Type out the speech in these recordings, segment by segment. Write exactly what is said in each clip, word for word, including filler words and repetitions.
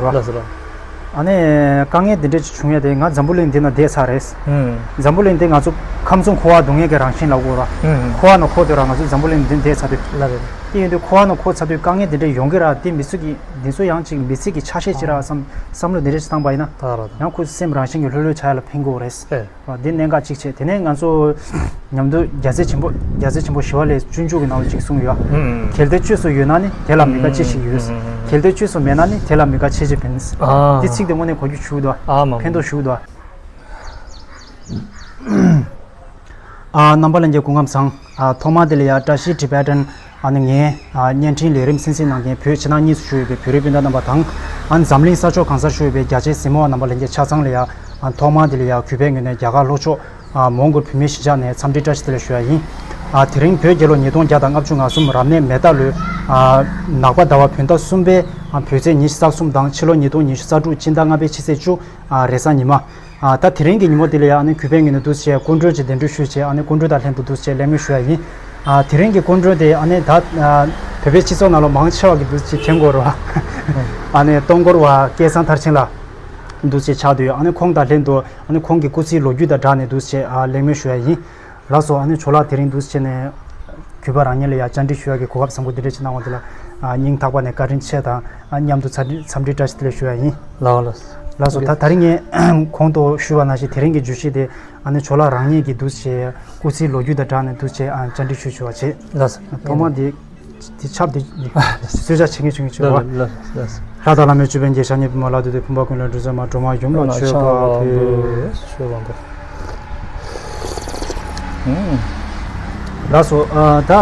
ར། ལགས་སོ་ལགས། ཨ་ནི་དཀའ་ངལ་འདི་འདྲ་ཅིག་བྱུང་ཡ་དེ་ང་འཛམ་བུ་གླིང་འདི་ན་བསྡད་ཚར་རེད། ཧུམ། འཛམ་བུ་གླིང་འདི་ང་ཚོ་ཁམས་གསུམ་འཁོར་བ་སྡུག་བསྔལ་གྱི་རང་བཞིན་ལབ་དགོས་ར། ཧུམ། འཁོར་བ་ན་འཁོར་སྡོད་ར་ང་ཚོ་འཛམ་བུ་གླིང་འདི་ན་བསྡད་ཚར་དུས། ལགས་རེད། དེ་ཡིན་དུས་འཁོར་བ་ན་འཁོར་ཚར་དུས་དཀའ་ངལ་འདི་འདྲ་ཡོང་གི་ར། དེ་མི་ཚོ་གི་འདི་ཚོ་ཡང་ཅིག་མི་ཚེ་གི་ཆ་ཤས་ཅིག་ར་བསམ་བསམ་བློ་འདི་འདྲ་ཞིག་བཏང་པ་ཡིན་ན། ད་ར་ད། ཡང་ཁོ་སེམས་རང་བཞིན་གྱིས་ལྷོད་ལྷོད་ཆགས་ཡ་ལ་ཕན་གྱི་ཡོད་རེད། ཨེ། འདི་གནད་འགག་གཅིག་བྱས། དེ་ནས་ང་ཚོ་མཉམ་དུ་རྒྱལ་སྲས་ཆེན་པོ་རྒྱལ་སྲས་ཆེན་པོ་ཞི་བ་ལྷས་སྤྱོད་འཇུག་གི་ནང་ལ་ཅིག་གསུངས་ཡོད། ཨུམ། གལ་ཏེ་བཅོས་སུ་ཡོད་ན་ནི་དེ་ལ་མི་དགའ་ཅི་ཞིག་ཡོད། ཨུམ། གལ་ཏེ་བཅོས་སུ་མེད་ན་ནི་དེ་ལ་མི་དགའ་ཅི་ཞིག་ཕན། ཨ། འདི་ཚིག་དེ་དངོས་གནས་གོ་རྒྱུ་ཞུ་འདུག་ཨ་མ། ཕན་ཐོགས་ཞུ་འདུག་ཨ། རྣམ་པ་ལྷན་རྒྱས་སྐུ་ཁམས་བཟང་། ཨ། ཐོག་མ་དེ་ལ་ཡ་བཀྲ་ཤིས་Tibetan། ཨ་ནི་ངའི་ཨ་བརྙན་འཕྲིན་ལས་རིམ་གསན་གཟིགས་གནང་མཁན་བོད་ཕྱི་ནང་གཉིས་སུ་བཞུགས་ཡོད་པའི་བོད་རིགས་སྤུན་ཟླ་རྣམ་པ་དང་། ཨ་ནི་འཛམ་གླིང་ས་ཕྱོགས་གང་སར་བཞུགས་ཡོད་པའི་རྒྱ་ཆེའི་གཟིགས་མོ་བ་རྣམ་པ་ལྷན་རྒྱས་ཆ་ཚང་ལ་ཡ། ཨ། ཐོག་མ་དེ་ལ་ཡ་གུས་པའི་ངོས་ནས་རྒྱ་གར་ལྷོ་ཕྱོགས་ཨ་མོན་གྷོ་བོད་མིའི་གཞིས་ཆགས་ནས་འཚམས་འདྲི་བཀྲ་ཤིས་བདེ་ལེགས་ཞུ་ཡ་ཡིན། ཨ། དེ་རིང་བོད་རྒྱལ་ལོ་ཉིས་སྟོང་བརྒྱ་དང་ལྔ་བཅུ་ང་གསུམ་རབ་གནས་མེ་རྟ་ལོའི་ཨ་ནག་པ་ཟླ་བ་བོད་ཟླ་གསུམ་པའི་ཨ་བོད་ཚེས་ཉི་ཤུ་རྩ་གསུམ་དང་ཕྱི་ལོ་ཉིས་སྟོང་ཉི་ཤུ་རྩ་དྲུག་སྤྱི་ཟླ་ལྔ་པའི་ཕྱི་ཚེས་བཅུ། ཨ། རེས་གཟའ་ཉི་མ། ཨ། ད་དེ་རིང་གི་ཉིན་མོ་འདི་ལ་ཡ་ཨ་ནི་གུས་པའི་ངོས་ནས་འདུག་སེ་བྱས་སྐུ་མགྲོན་ཅིག་གདན་འདྲེན་ཞུས་བྱས། ཨ་ནི་སྐུ་མགྲོན་དང་ལྷན་དུ་འདུག་སེ་བྱས་གླེང་མོལ་ཞུ་ཡ་ཡིན། ཨ། དེ་རིང་གི་སྐུ་མགྲོན་དེ་ཨ་ནི་ད་ཨ་བོད་པའི་སྤྱི་ཚོགས་ནང་ལ་མང་ཆེ་བ་གིས་འདུག་སེ་མཁྱེན་གྱི་ཡོད་རེད་བ། ཨ་ནི་སྟོང་འཁོར་བ་སྐལ་བཟང་མཐར་ཕྱིན་ལགས་འདུག་སེ་ཆགས་བསྡད་ཡོད། ཨ་ནི་ཁོང་དང་ལྷན་དུ་ཨ་ནི་ཁོང་གི་སྐུ་ཚེའི་ལོ་རྒྱུས་དང་སྦྲགས་ནས་འདུག་སེ་བྱས་ཨ་གླེང་མོལ་ཞུ་ཡ་ཡིན། ལགས་སོ། ཨ་ནི་ཇོ་ལགས་དེ་རིང་འདུག་སེ་བྱས་ནས་གུས་པ་རང་ཉིད་ལ་ཡ་བཅར་འདྲི་ཞུ་ཡ་གི་གོ་སྐབས་བཟང་པོ་འདི་འདྲ་ཅིག་གནང་བ་འདི་ལ་ཨ་སྙིང་ཐག་པ་ནས་བཀའ་དྲིན་ཆེ་དང་། ཨ། མཉམ་དུ་འཚམས་འདྲི་འཚམས་འདྲི་བཀྲ་ཤིས་བདེ་ལེགས་ཞུ་ཡ་ཡིན། ལགས་ལགས། ལགས་སོ། ད་དེ་རིང་ངས་གོང་དུ་ཞུས་པ་ནང་བཞིན་དེ་རིང་གི་བརྗོད་གཞི་དེ་ཨ་ནི་ཇོ་ལགས་རང་ཉིད་ཀྱིས་འདུག་སེ་སྐུ་ཚེའི་ལོ་རྒྱུས་དང་སྦྲགས་ནས་འདུག་སེ་ཨ་བཅར་འདྲི་ཞུ་ཞུ་བ་བྱེད། ལགས་སོ། ཐོག་མ་འདི་འདི་ཆབ་འདི་གསོལ་ཇ་བྱེད་མཁན་བྱུང་གི་བྱུང་བ། ལགས་ལགས། ལྷ་དང་ལྷ་མོའི་ཅོད་པན་གྱིས། ཞབས་གཉིས་པོས་མོ་ལ་བཏུད་དེ། ཕུང་པོ་ཀུན་ལས་སྒྲོལ་མཛད་མ། འགྲོ་བ་ཡུམ་ལ་མཆོད་པར་ཕུལ། ཞུ་བ་འདུག་ལགས་སོ། ཨ། ད་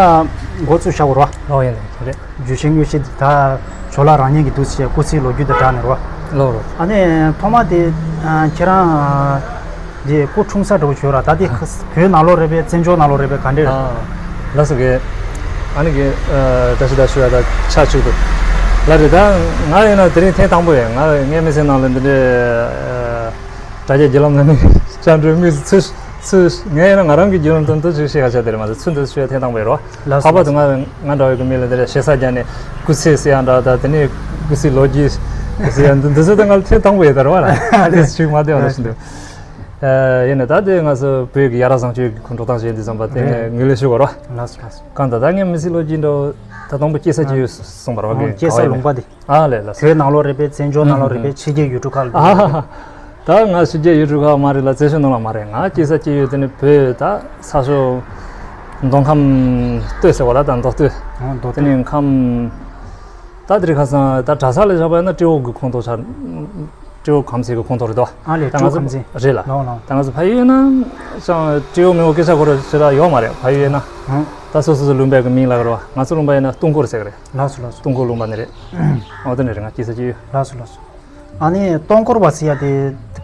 འགོ་ཚུགས་བཞག་གོ་ར། ཨོ་ཡ་ལགས་རེད། བརྗོད་གཞི་དངོས་གཞི་འདི་ད་ཇོ་ལགས་རང་ཉིད་ཀྱིས་འདུག་སེ་སྐུ་ཚེའི་ལོ་རྒྱུས་དང་སྦྲགས་ནས་ར། ལགས་རེད། ཨ་ནི་ཐོག་མ་དེ་ཨ་ཁྱེད་རང་འདི་སྐུ་འཁྲུངས་ས་འདྲ་བོ་བྱོས་ར། ད་འདི་བོད་ནང་ལོགས་རེད་པས་བཙན་བྱོལ་ནང་ལོགས་རེད་པས་ག་འདྲས་རེད། ཨ། ལགས་སོ་གི། ཨ་ནི་གི་ཨ་བཀྲ་ཤིས་བདེ་ལེགས་ཞུ་ཡ་ད་ཆ་བཅུག་འདུག་ལགས་རེད། ད་ང་ཡིན་ན་དེ་རིང་ཐེངས་དང་པོ་རེད། ང་ངའི་མི་ཚེ་ནང་ལ་འདི་འདྲའི་ཨ་དྲ་རྒྱ་བརྒྱུད་ལམ་ནང་ནས་བཅར་འདྲི་མི་ཚུར་ཚུར་ངས་ཡིན་ན་ང་རང་གི་བརྒྱུད་ལམ་དུ་འདི་ཅིག་བཤད་ཁ་བྱ་དེ་རེད་མ་ཟད་ཚུར་འདི་ཞུ་ཡ་ཐེངས་དང་པོ་རེད་བ། ལགས་སོ། ལྷག་པར་དུ་ང་ང་འདྲ་བའི་གི་མི་ལ་འདི་འདྲ་ཞེ་ས་རྒྱག་ནས་སྐུ་ཚེ་ཟེར་ཡ་འདྲ། ད་དེ་ནས་སྐུ་ཚེའི་ལོ་རྒྱུས་ཟེར་ཡ་འདི་འདི་ཚོ་ད་ང་ལ་ཐེངས་དང་པོ་ཡོད་ད་རེད་བ། ལ་དེ་ཞུ་མ་བདེ་བ་ལ་ཞུ་འདུག་ཨ། ཡིན་ན་ད་དེ་ང་ཚོ་བོད་ཀྱི་ཡ་རབས་བཟང་སྤྱོད་ཀྱི་འགྲོ་སྟངས་ཤིག་འདི་ཙམ་པ་དེ་ངས་ངོས་ལེན་ཞུ་དགོས་རེད་བ། ལགས་སོ་ལགས་སོ། གང་ལྟར་ད་ངས་མི་ཚེའི་ལོ་རྒྱུས་འདྲ་བོ་ད་དང་པོ་སྐྱེས་ས་སྐྱེས་ཡུལ་གསུངས་པ་རེད་བ། ཨ། སྐྱེས་ས་ལུང་པ་དེ། ཨ་ལས་ལགས་སོ། བོད་ནང་ལོགས་རེད་པས་བཙན་བྱོལ་ནང་ལོགས་རེད་པས་ཕྱི་རྒྱལ་ཡུལ་གྲུ་ཁག་ལ། ཨ་ཧ་ཧ། ད་ང་ཕྱི་རྒྱལ་ཡུལ་གྲུ་ཁག་མ་རེད་ལ་བཙན་བྱོལ་ནང་ལ་མ་རེད། ང་སྐྱེས་ས་སྐྱེས་ཡུལ་དེ་ནི་བོད་ད་ས་ཕྱོགས་མདོ་ཁམས་སྟོད་ཟེར་བ་ལ་ད་མདོ་སྟོད། ཨ། མདོ་སྟོད། དེ་ནི་ཁམས། ད་དེ་རིང་ཁ་སང་ད་གྲྭ་ས་ལ་བཞག་པ་ཡིན་ན་སྤྲེའུ་གི་ཁོངས་གཏོགས་ཆགས། སྤྲེའུ་ཁམས་ཚན་གྱི་ཁོངས་གཏོགས་རེད་དོ། ཨ་ལས། ད་ང་ཚོ་སྤྲེའུ་ཁམས་ཚན་རེད་ལ། ལོ་ལོ། ད་ང་ཚོ་ཕ་ཡུལ་ན་ཅང་སྤྲེའུ་མི་འོ་སྐད་ཆ་གོ་ར་ཞེ་དྲག་ཡོད་མ་རེད། ཕ་ཡུལ་ན། ཨང་། ད་སོ་སོ་སོ་ལུང་པའི་གི་མིང་ལ་གོ་ར་བ། ང་ཚོ་ལུང་པ་ཡིན་ན་སྟོང་འཁོར་ཟེར་གི་རེད། ལགས་སོ་ལགས་སོ། སྟོང་འཁོར་ལུང་པ་ནས་རེད། ཨོ་དེ་ནས་རེད། ང་སྐྱེས་ས་སྐྱེས་ཡུལ། ལགས་སོ་ལགས་སོ། ཨ་ནི་སྟོང་འཁོར་བ་ཟེར་ཡ་དེ་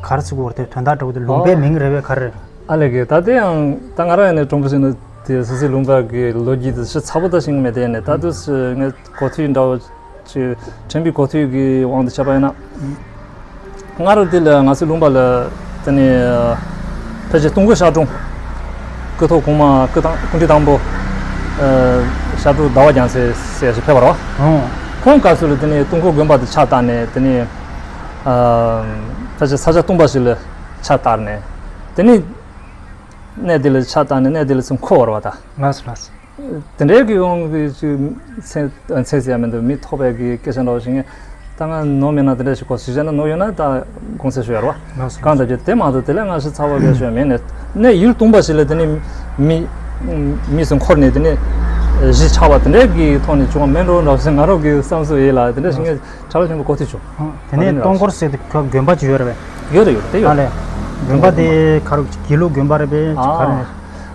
ག་རེ་ཟེར་དགོས་རེད། དོན་དག་འདྲ་བོ་དེ་ལུང་པའི་མིང་རེད་པས་ག་རེ་རེད། ཨ་ལས་ཀྱི་ད་དེ་ཡང་ད་ང་རང་ཡིན་ནས་གྲོང་པ་ཞིག་ན་དེ་སོ་སོའི་ལུང་པ་གི་ལོ་རྒྱུས་དེ་ཞིབ་ཚགས་པོ་ད་ཤེས་ཀྱི་མེད། དེ་ཡིན་ནས་ད་དུས་སུ་ངས་གོ་ཐོས་འདྲ་བོ་ཅིག་དྲན་པའི་གོ་ཐོས་ཀྱི་དབང་དུ་བྱས་པ་ཡིན་ན། སྔར་དེ་ལ་ང་ཚོའི་ལུང་པ་ལ་དེ་ནས་ཕལ་ཆེར་སྟོང་འཁོར་ཤར་གྲོང་། སྐུ་ཐོག་གོང་མ་སྐུ་དང་སྐུ་ཕྲེང་དང་པོ་ཤར་གྲོང་ཟླ་བ་རྒྱལ་མཚན་ཟེར་ཞིག་ཕེབས་པ་རེད་བ། ཨོ། ཁོང་སྐབས་སུ་ལ་དེ་ནས་སྟོང་འཁོར་དགོན་པ་དེ་ཕྱག་བཏབ་ནས་དེ་ནས་ཕལ་ཆེར་ས་ཆ་སྟོང་པ་ཞིག་ལ་ཕྱག་བཏབ་ནས་དེ་ནས་གནས་དེ་ལ་ཕྱག་བཏབ་ནས་གནས་དེ་ལ་ཚུར་འཁོར་བ་རེད་བ་ད། ལགས་སོ་ལགས་སོ། དེ་འདྲའི་གི་དབང་གི་ཅིག་མཚན་མཚན་ཟེར་ཡ་མི་འདུག་མི་ཐོག་པའི་གི་སྐད་ཆ་འདྲ་བོ་ཞིག་ངས་ད་ང་ནོར་མེད་ན་དེ་འདྲ་ཞིག་གོ་ཞིག་བྱས་ན་ནོར་ཡོད་ན་ད་དགོངས་སེལ་ཞུ་ཡ་རེད་བ། ལགས་སོ། གང་ལྟར་གྱི་དེ་མ་གཏོགས་དེ་ལས་ང་ཞིག་ཚ་བ་གས་ཞུ་ཡ་མེད་ནས་ནས་ཡུལ་སྟོང་པ་ཞིག་ལ་དེ་ནས་མི་མི་སུ་འཁོར་ནས་དེ་ནས་གཞིས་ཆགས་པ་དེ་འདྲའི་གི་ཐོག་ནས་བྱུང་བ་མིན་འགྲོ་འདྲ་བོ་ཞིག་ང་རང་གི་བསམ་ཚུལ་ཡིན་ལ་དེ་འདྲ་ཞིག་ངས་གྲྭ་པ་ཆེན་པོ་གོ་ཐོས་བྱུང་། ཨ། དེ་ནས་སྟོང་འཁོར་ཟེར་དེ་ཁོ་དགོན་པ་ཅིག་ཡོད་རེད་པས། ཡོད་རེད་ཡོད་རེད་དེ་ཡོད། ཨ་ལས། དགོན་པ་དེ་ག་རུ་དགེ་ལུགས་དགོན་པ་རེད་པས་ག་རེ།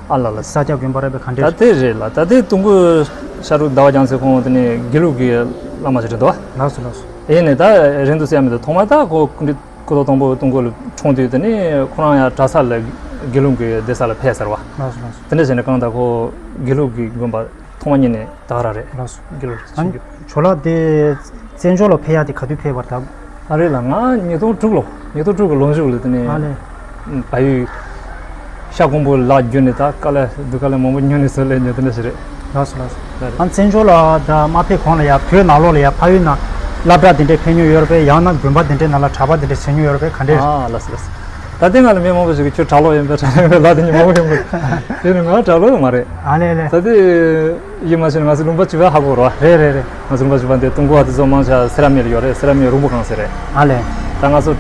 ཨ་ལ་ལ། ས་སྐྱ་དགོན་པ་རེད་པས་ག་འདྲས། ད་དེ་རེད་ལ་ད་དེ་སྟོང་འཁོར་ཤར་གྲོང་ཟླ་བ་རྒྱལ་མཚན་ཁོང་དེ་ནས་དགེ་ལུགས་ཀྱི་བླ་མ་ཞིག་རེད་འདུག་བ། ལགས་སོ་ལགས་སོ། ཡིན་ནས་ད་རིང་དུ་བསམ་མི་འདུག་ཐོག་མར་ད་ཁོ་སྐུ་ཕྲེང་སྐུ་ཐོག་དང་པོ་སྟོང་འཁོར་ལ་འཁྲུངས་དུས་དེ་ནས་ཁོ་རང་ཡང་གྲྭ་ས་ལ་དགེ་ལུགས་ཀྱི་སྡེ་ས་ལ་ཕེབས་ཟེར་བ། ལགས་སོ་ལགས་སོ། དེ་འདྲ་བྱས་ནས་གང་ལྟར་ཁོ་དགེ་ལུགས་ཀྱི་དགོན་པ་ཐོག་མ་ཉིད་ནས་ད་ག་རང་རེད། ལགས་སོ། དགེ་ལུགས་ཨ་ཆོས་ནི་རྒྱུད། ཇོ་ལགས་དེ་བཙན་བྱོལ་ལ་ཕེབས་ཡ་དེ་ག་དུས་ཕེབས་པ་རེད་ད། ཨ་རེད་ལ་ང་ཉིས་སྟོང་དྲུག་ལོ་ཉིས་སྟོང་དྲུག་གི་ལོ་མཇུག་ལ་དེ་ནས་ཨ་ལས། བལ་ཡུལ་ཤར་ཀོང་པོ་ལ་བརྒྱུད་ནས་ད་དཀའ་ལས་སྡུག་དཀའ་ལས་མང་པོ་མྱོང་ནས་སོ་ལས་ཉོ་དེ་འདྲ་ཞིག་རེད། ལགས་སོ་ལགས་སོ། ཨ་བཙན་བྱོལ་ལ་ད་མ་ཕེབས་གོང་ལ་ཡ་བོད་ནང་ལོགས་ལ་ཡ་ཕ་ཡུལ་ན་ སློབ་གྲྭ་དེ་འདྲའི་ཕེབས་མྱོང་ཡོད་རེད་པས། ཡང་ན་དགོན་པ་དེ་འདྲའི་ནང་ལ་གྲྭ་པ་དེ་འདྲའི་བྱེད་མྱོང་ཡོད་རེད་པས། ག་འདྲས་རེད། ཨ་ལགས་སོ་ལགས་སོ། ད་ལྟའི་ང་ལ་མི་མང་པོ་ཞིག་གིས་ཁྱོད་གྲྭ་ལོག་ཡིན་པས། གྲྭ་ལོག་ཡིན་པས། དེ་ནི་ང་གྲྭ་ལོག་ཡོད་མ་རེད། ཨ་ལས་ལས། ད་ལྟའི་ཡིད་མ་ཆེས་ན་ང་ཚོ་ལུང་པ་བཅུ་པ་ཧ་གོ་རོ། རེད་རེད་རེད། ང་ཚོ་ལུང་པ་བཅུ་པ་འདི་ཏུང་གོ་བ་དེ་ཚོ་མང་ཆེ་བ་སེ་ར་སྨད་ལ་ཡོད་རེད། སེ་ར་སྨད་རོང་པོ་སྒང་ཟེར་རེད། ཨ་ལས། ད་ང་ཚོ་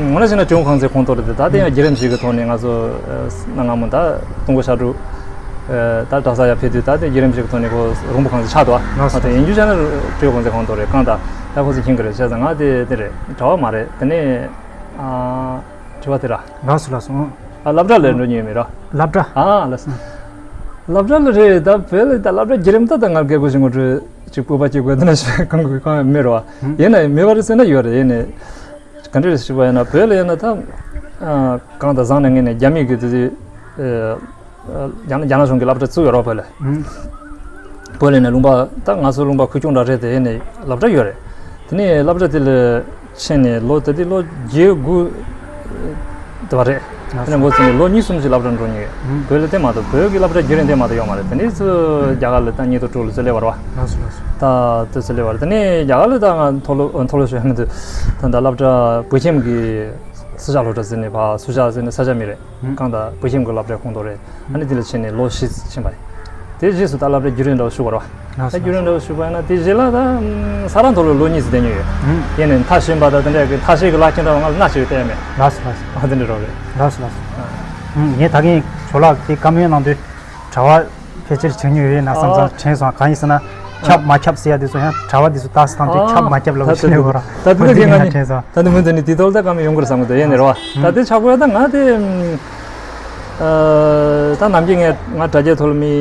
ངོ་ན་བྱས་ན་ཇོ་མོ་སྒང་ཚའི་ཁོངས་གཏོགས་རེད་དེ། ད་ལྟའི་ཡང་བརྒྱུད་རིམ་ཞིག་གི་ཐོག་ནས་ང་ཚོ་ཨ་གནའ་སྔ་མོ་ད་ཏུང་གོ་ཤར་ཕྲུག་ཨ་ད་གྲྭ་ས་ཡར་ཕེབས་དུས། ད་ལྟའི་བརྒྱུད་རིམ་ཞིག་གི་ཐོག་ནས་ཁོ་རོང་པོ་སྒང་ཚ་ཆགས་འདུག་ཨ། ང་ཚོ་ཡིན་རྒྱུ་བྱས་ན་ཇོ་མོ་སྒང་ཚའི་ཁོངས་གཏོགས་རེད། གང་ལྟར་ད་ཁོ་ཚོས་མཁྱེན་གི་རེད། བྱས་ཙང་ང་དེ་དེ་རེད། གྲྭ་པ་མ་རེད། དེ་ནས་ཨ་དྲི་བ་དེ་ར། ལགས་སོ་ལགས་སོ། ཨ། སློབ་གྲྭ་ལ་འགྲོ་མྱོང་ཡོད་མེད་ར། སློབ་གྲྭ། ཨ་ལགས་སོ། སློབ་གྲྭ་ལ་རེད། ད་བོད་ལ་ད་སློབ་གྲྭ་བརྒྱུད་རིམ་ད་ད་ང་རྒད་པོ་ཞིག་ངོ་སྤྲོད་ཅིག་སྤོབས་པ་སྐྱེ་དགོས་དེ་འདྲ་ཞིག་གང་གི་གང་ཡང་མེད་ར་བ། ཡིན་ན་ཡང་མེད་པ་རེད་ཟེར་ན་ཡོད་རེད། ཡིན་ནའི་ག་འདྲ་རེད་ཞུས་པ་ཡིན་ན། བོད་ལ་ཡིན་ན་ད་ཨ་གང་ལྟར་བཟང་ནས་ངས་ནས་རྒྱ་མི་གི་དེ་དེ་ཨ། རྒྱ་ནག་རྒྱ་ནག་གཞུང་གི་སློབ་གྲྭ་བཙུགས་ཡོད་རོགས། བོད་ལ། ཨུམ། བོད་ལ་ནས་ལུང་པ་ད་ང་ཚོ་ལུང་པ་ཁུལ་ཆུང་འདྲ་རེད་དེ། ཡིན་ནའི་སློབ་གྲྭ་ཡོད་རེད། དེ་ནས་སློབ་གྲྭ་དེ་ལ་ཕྱིན་ནས་ལོ་དེ་དུས་ལོ་བརྒྱད་དགུ་དེ་བ་རེད། དེ་ནས་འགོ་བཙུགས་ནས་ལོ་གཉིས་གསུམ་ཅིག་སློབ་གྲྭ་འགྲོ་མྱོང་ཡོད། ཨུམ། བོད་ལ་དེ་མ་གཏོགས་བོད་ཀྱི་སློབ་གྲྭ་བརྒྱུད་རིམ་དེ་མ་གཏོགས་ཡོད་མ་རེད། དེ་ནས་ཚུར་རྒྱ་གར་ལ་ད་ཉིས་སྟོང་དྲུག་ལ་ཚུར་སླེབས་པ་རེད་བ། ལགས་སོ་ལགས་སོ། ད་དེ་ཚུར་སླེབས་པ་རེད། དེ་ནས་རྒྱ་གར་ལ་ད་ང་མཐོ་སློབ་མཐོ་སློབ་ཞུ་ཡ་མི་འདུག་ད་ད་སློབ་གྲྭ་བོད་ཁྱིམ་གྱི་སུ་ཇཱ་སློབ་གྲྭ་ཟེར་ནས་ཕར། སུ་ཇཱ་ཟེར་ནས་ས་ཆ་མི་རེད། ཨུམ། གང་ལྟར་བོད་ཁྱིམ་གྱི་སློབ་གྲྭའི་ཁོངས་གཏོགས་རེད། ཨ་ནི་དེ་ལ་ཕྱིན་ནས་ལོ་བཞི་ཕྱིན་པ་རེད། དེ་རྗེས་སུ་ད་སློབ་གྲྭ་བརྒྱུད་རིམ་འདྲ་བོ་ཞུ་བ་རེད་བ། ལགས་ད་སོ། བརྒྱུད་རིམ་འདྲ་བོ་ཞུ་བ་ཡིན་ན་དེ་རྗེས་ལ་ད་ས་ར་མཐོ་སློབ་ལོ་གཉིས་ཙམ་བསྡད་མྱོང་ཡོད། ཨུམ། ཡིན་ནའི་མཐར་ཕྱིན་པ་དང་དེ་འདྲ་གི་མཐར་ཕྱིན་གྱི་བླ་ཆེན་འདྲ་བ་ང་ལ་སྣ་གཅིག་བལྟས་མེད། ལགས་སོ་ལགས་སོ། ཨ། དེ་འདྲ་རོགས་རེད། ལགས་སོ་ལགས་སོ། ཨུམ། ངས་ད་གིན་ཇོ་ལགས་ཀྱི་བཀའ་མོལ་གནང་དུས་གྲྭ་པ་ཕལ་ཆེར་བྱེད་མྱོང་ཡོད་ཡོད་ན་བསམ་བསམ་དྲན་སོང་། གང་ཡིན་ཟེར་ན་ཁྱབ་མ་ཁྱབ་ཟེར་ཡ་དེ་ཚོ་ཡང་གྲྭ་པ་དེ་ཚོ་ལྟ་སྟངས་དེ་ཁྱབ་མ་ཁྱབ་ལབ་ཤེས་ནས་བོར། ད་དེ་འདྲ་གི་ང་ནི་དྲན་སོང་། ད་དེ་མུ་མཐུད་ནས་དེ་ཐོག་ལ་ད་བཀའ་མོལ་ཡོང་གི་རེད་བསམ་གི་འདུག་ཡིན་ནའི་རེད་བ། ད་དེ་ཆགས་པ་ད་ང་དེ་ཨ་ད་ནམ་རྒྱུན་ངས་ང་དྲ་རྒྱའི་ཐོག་ལ་མི་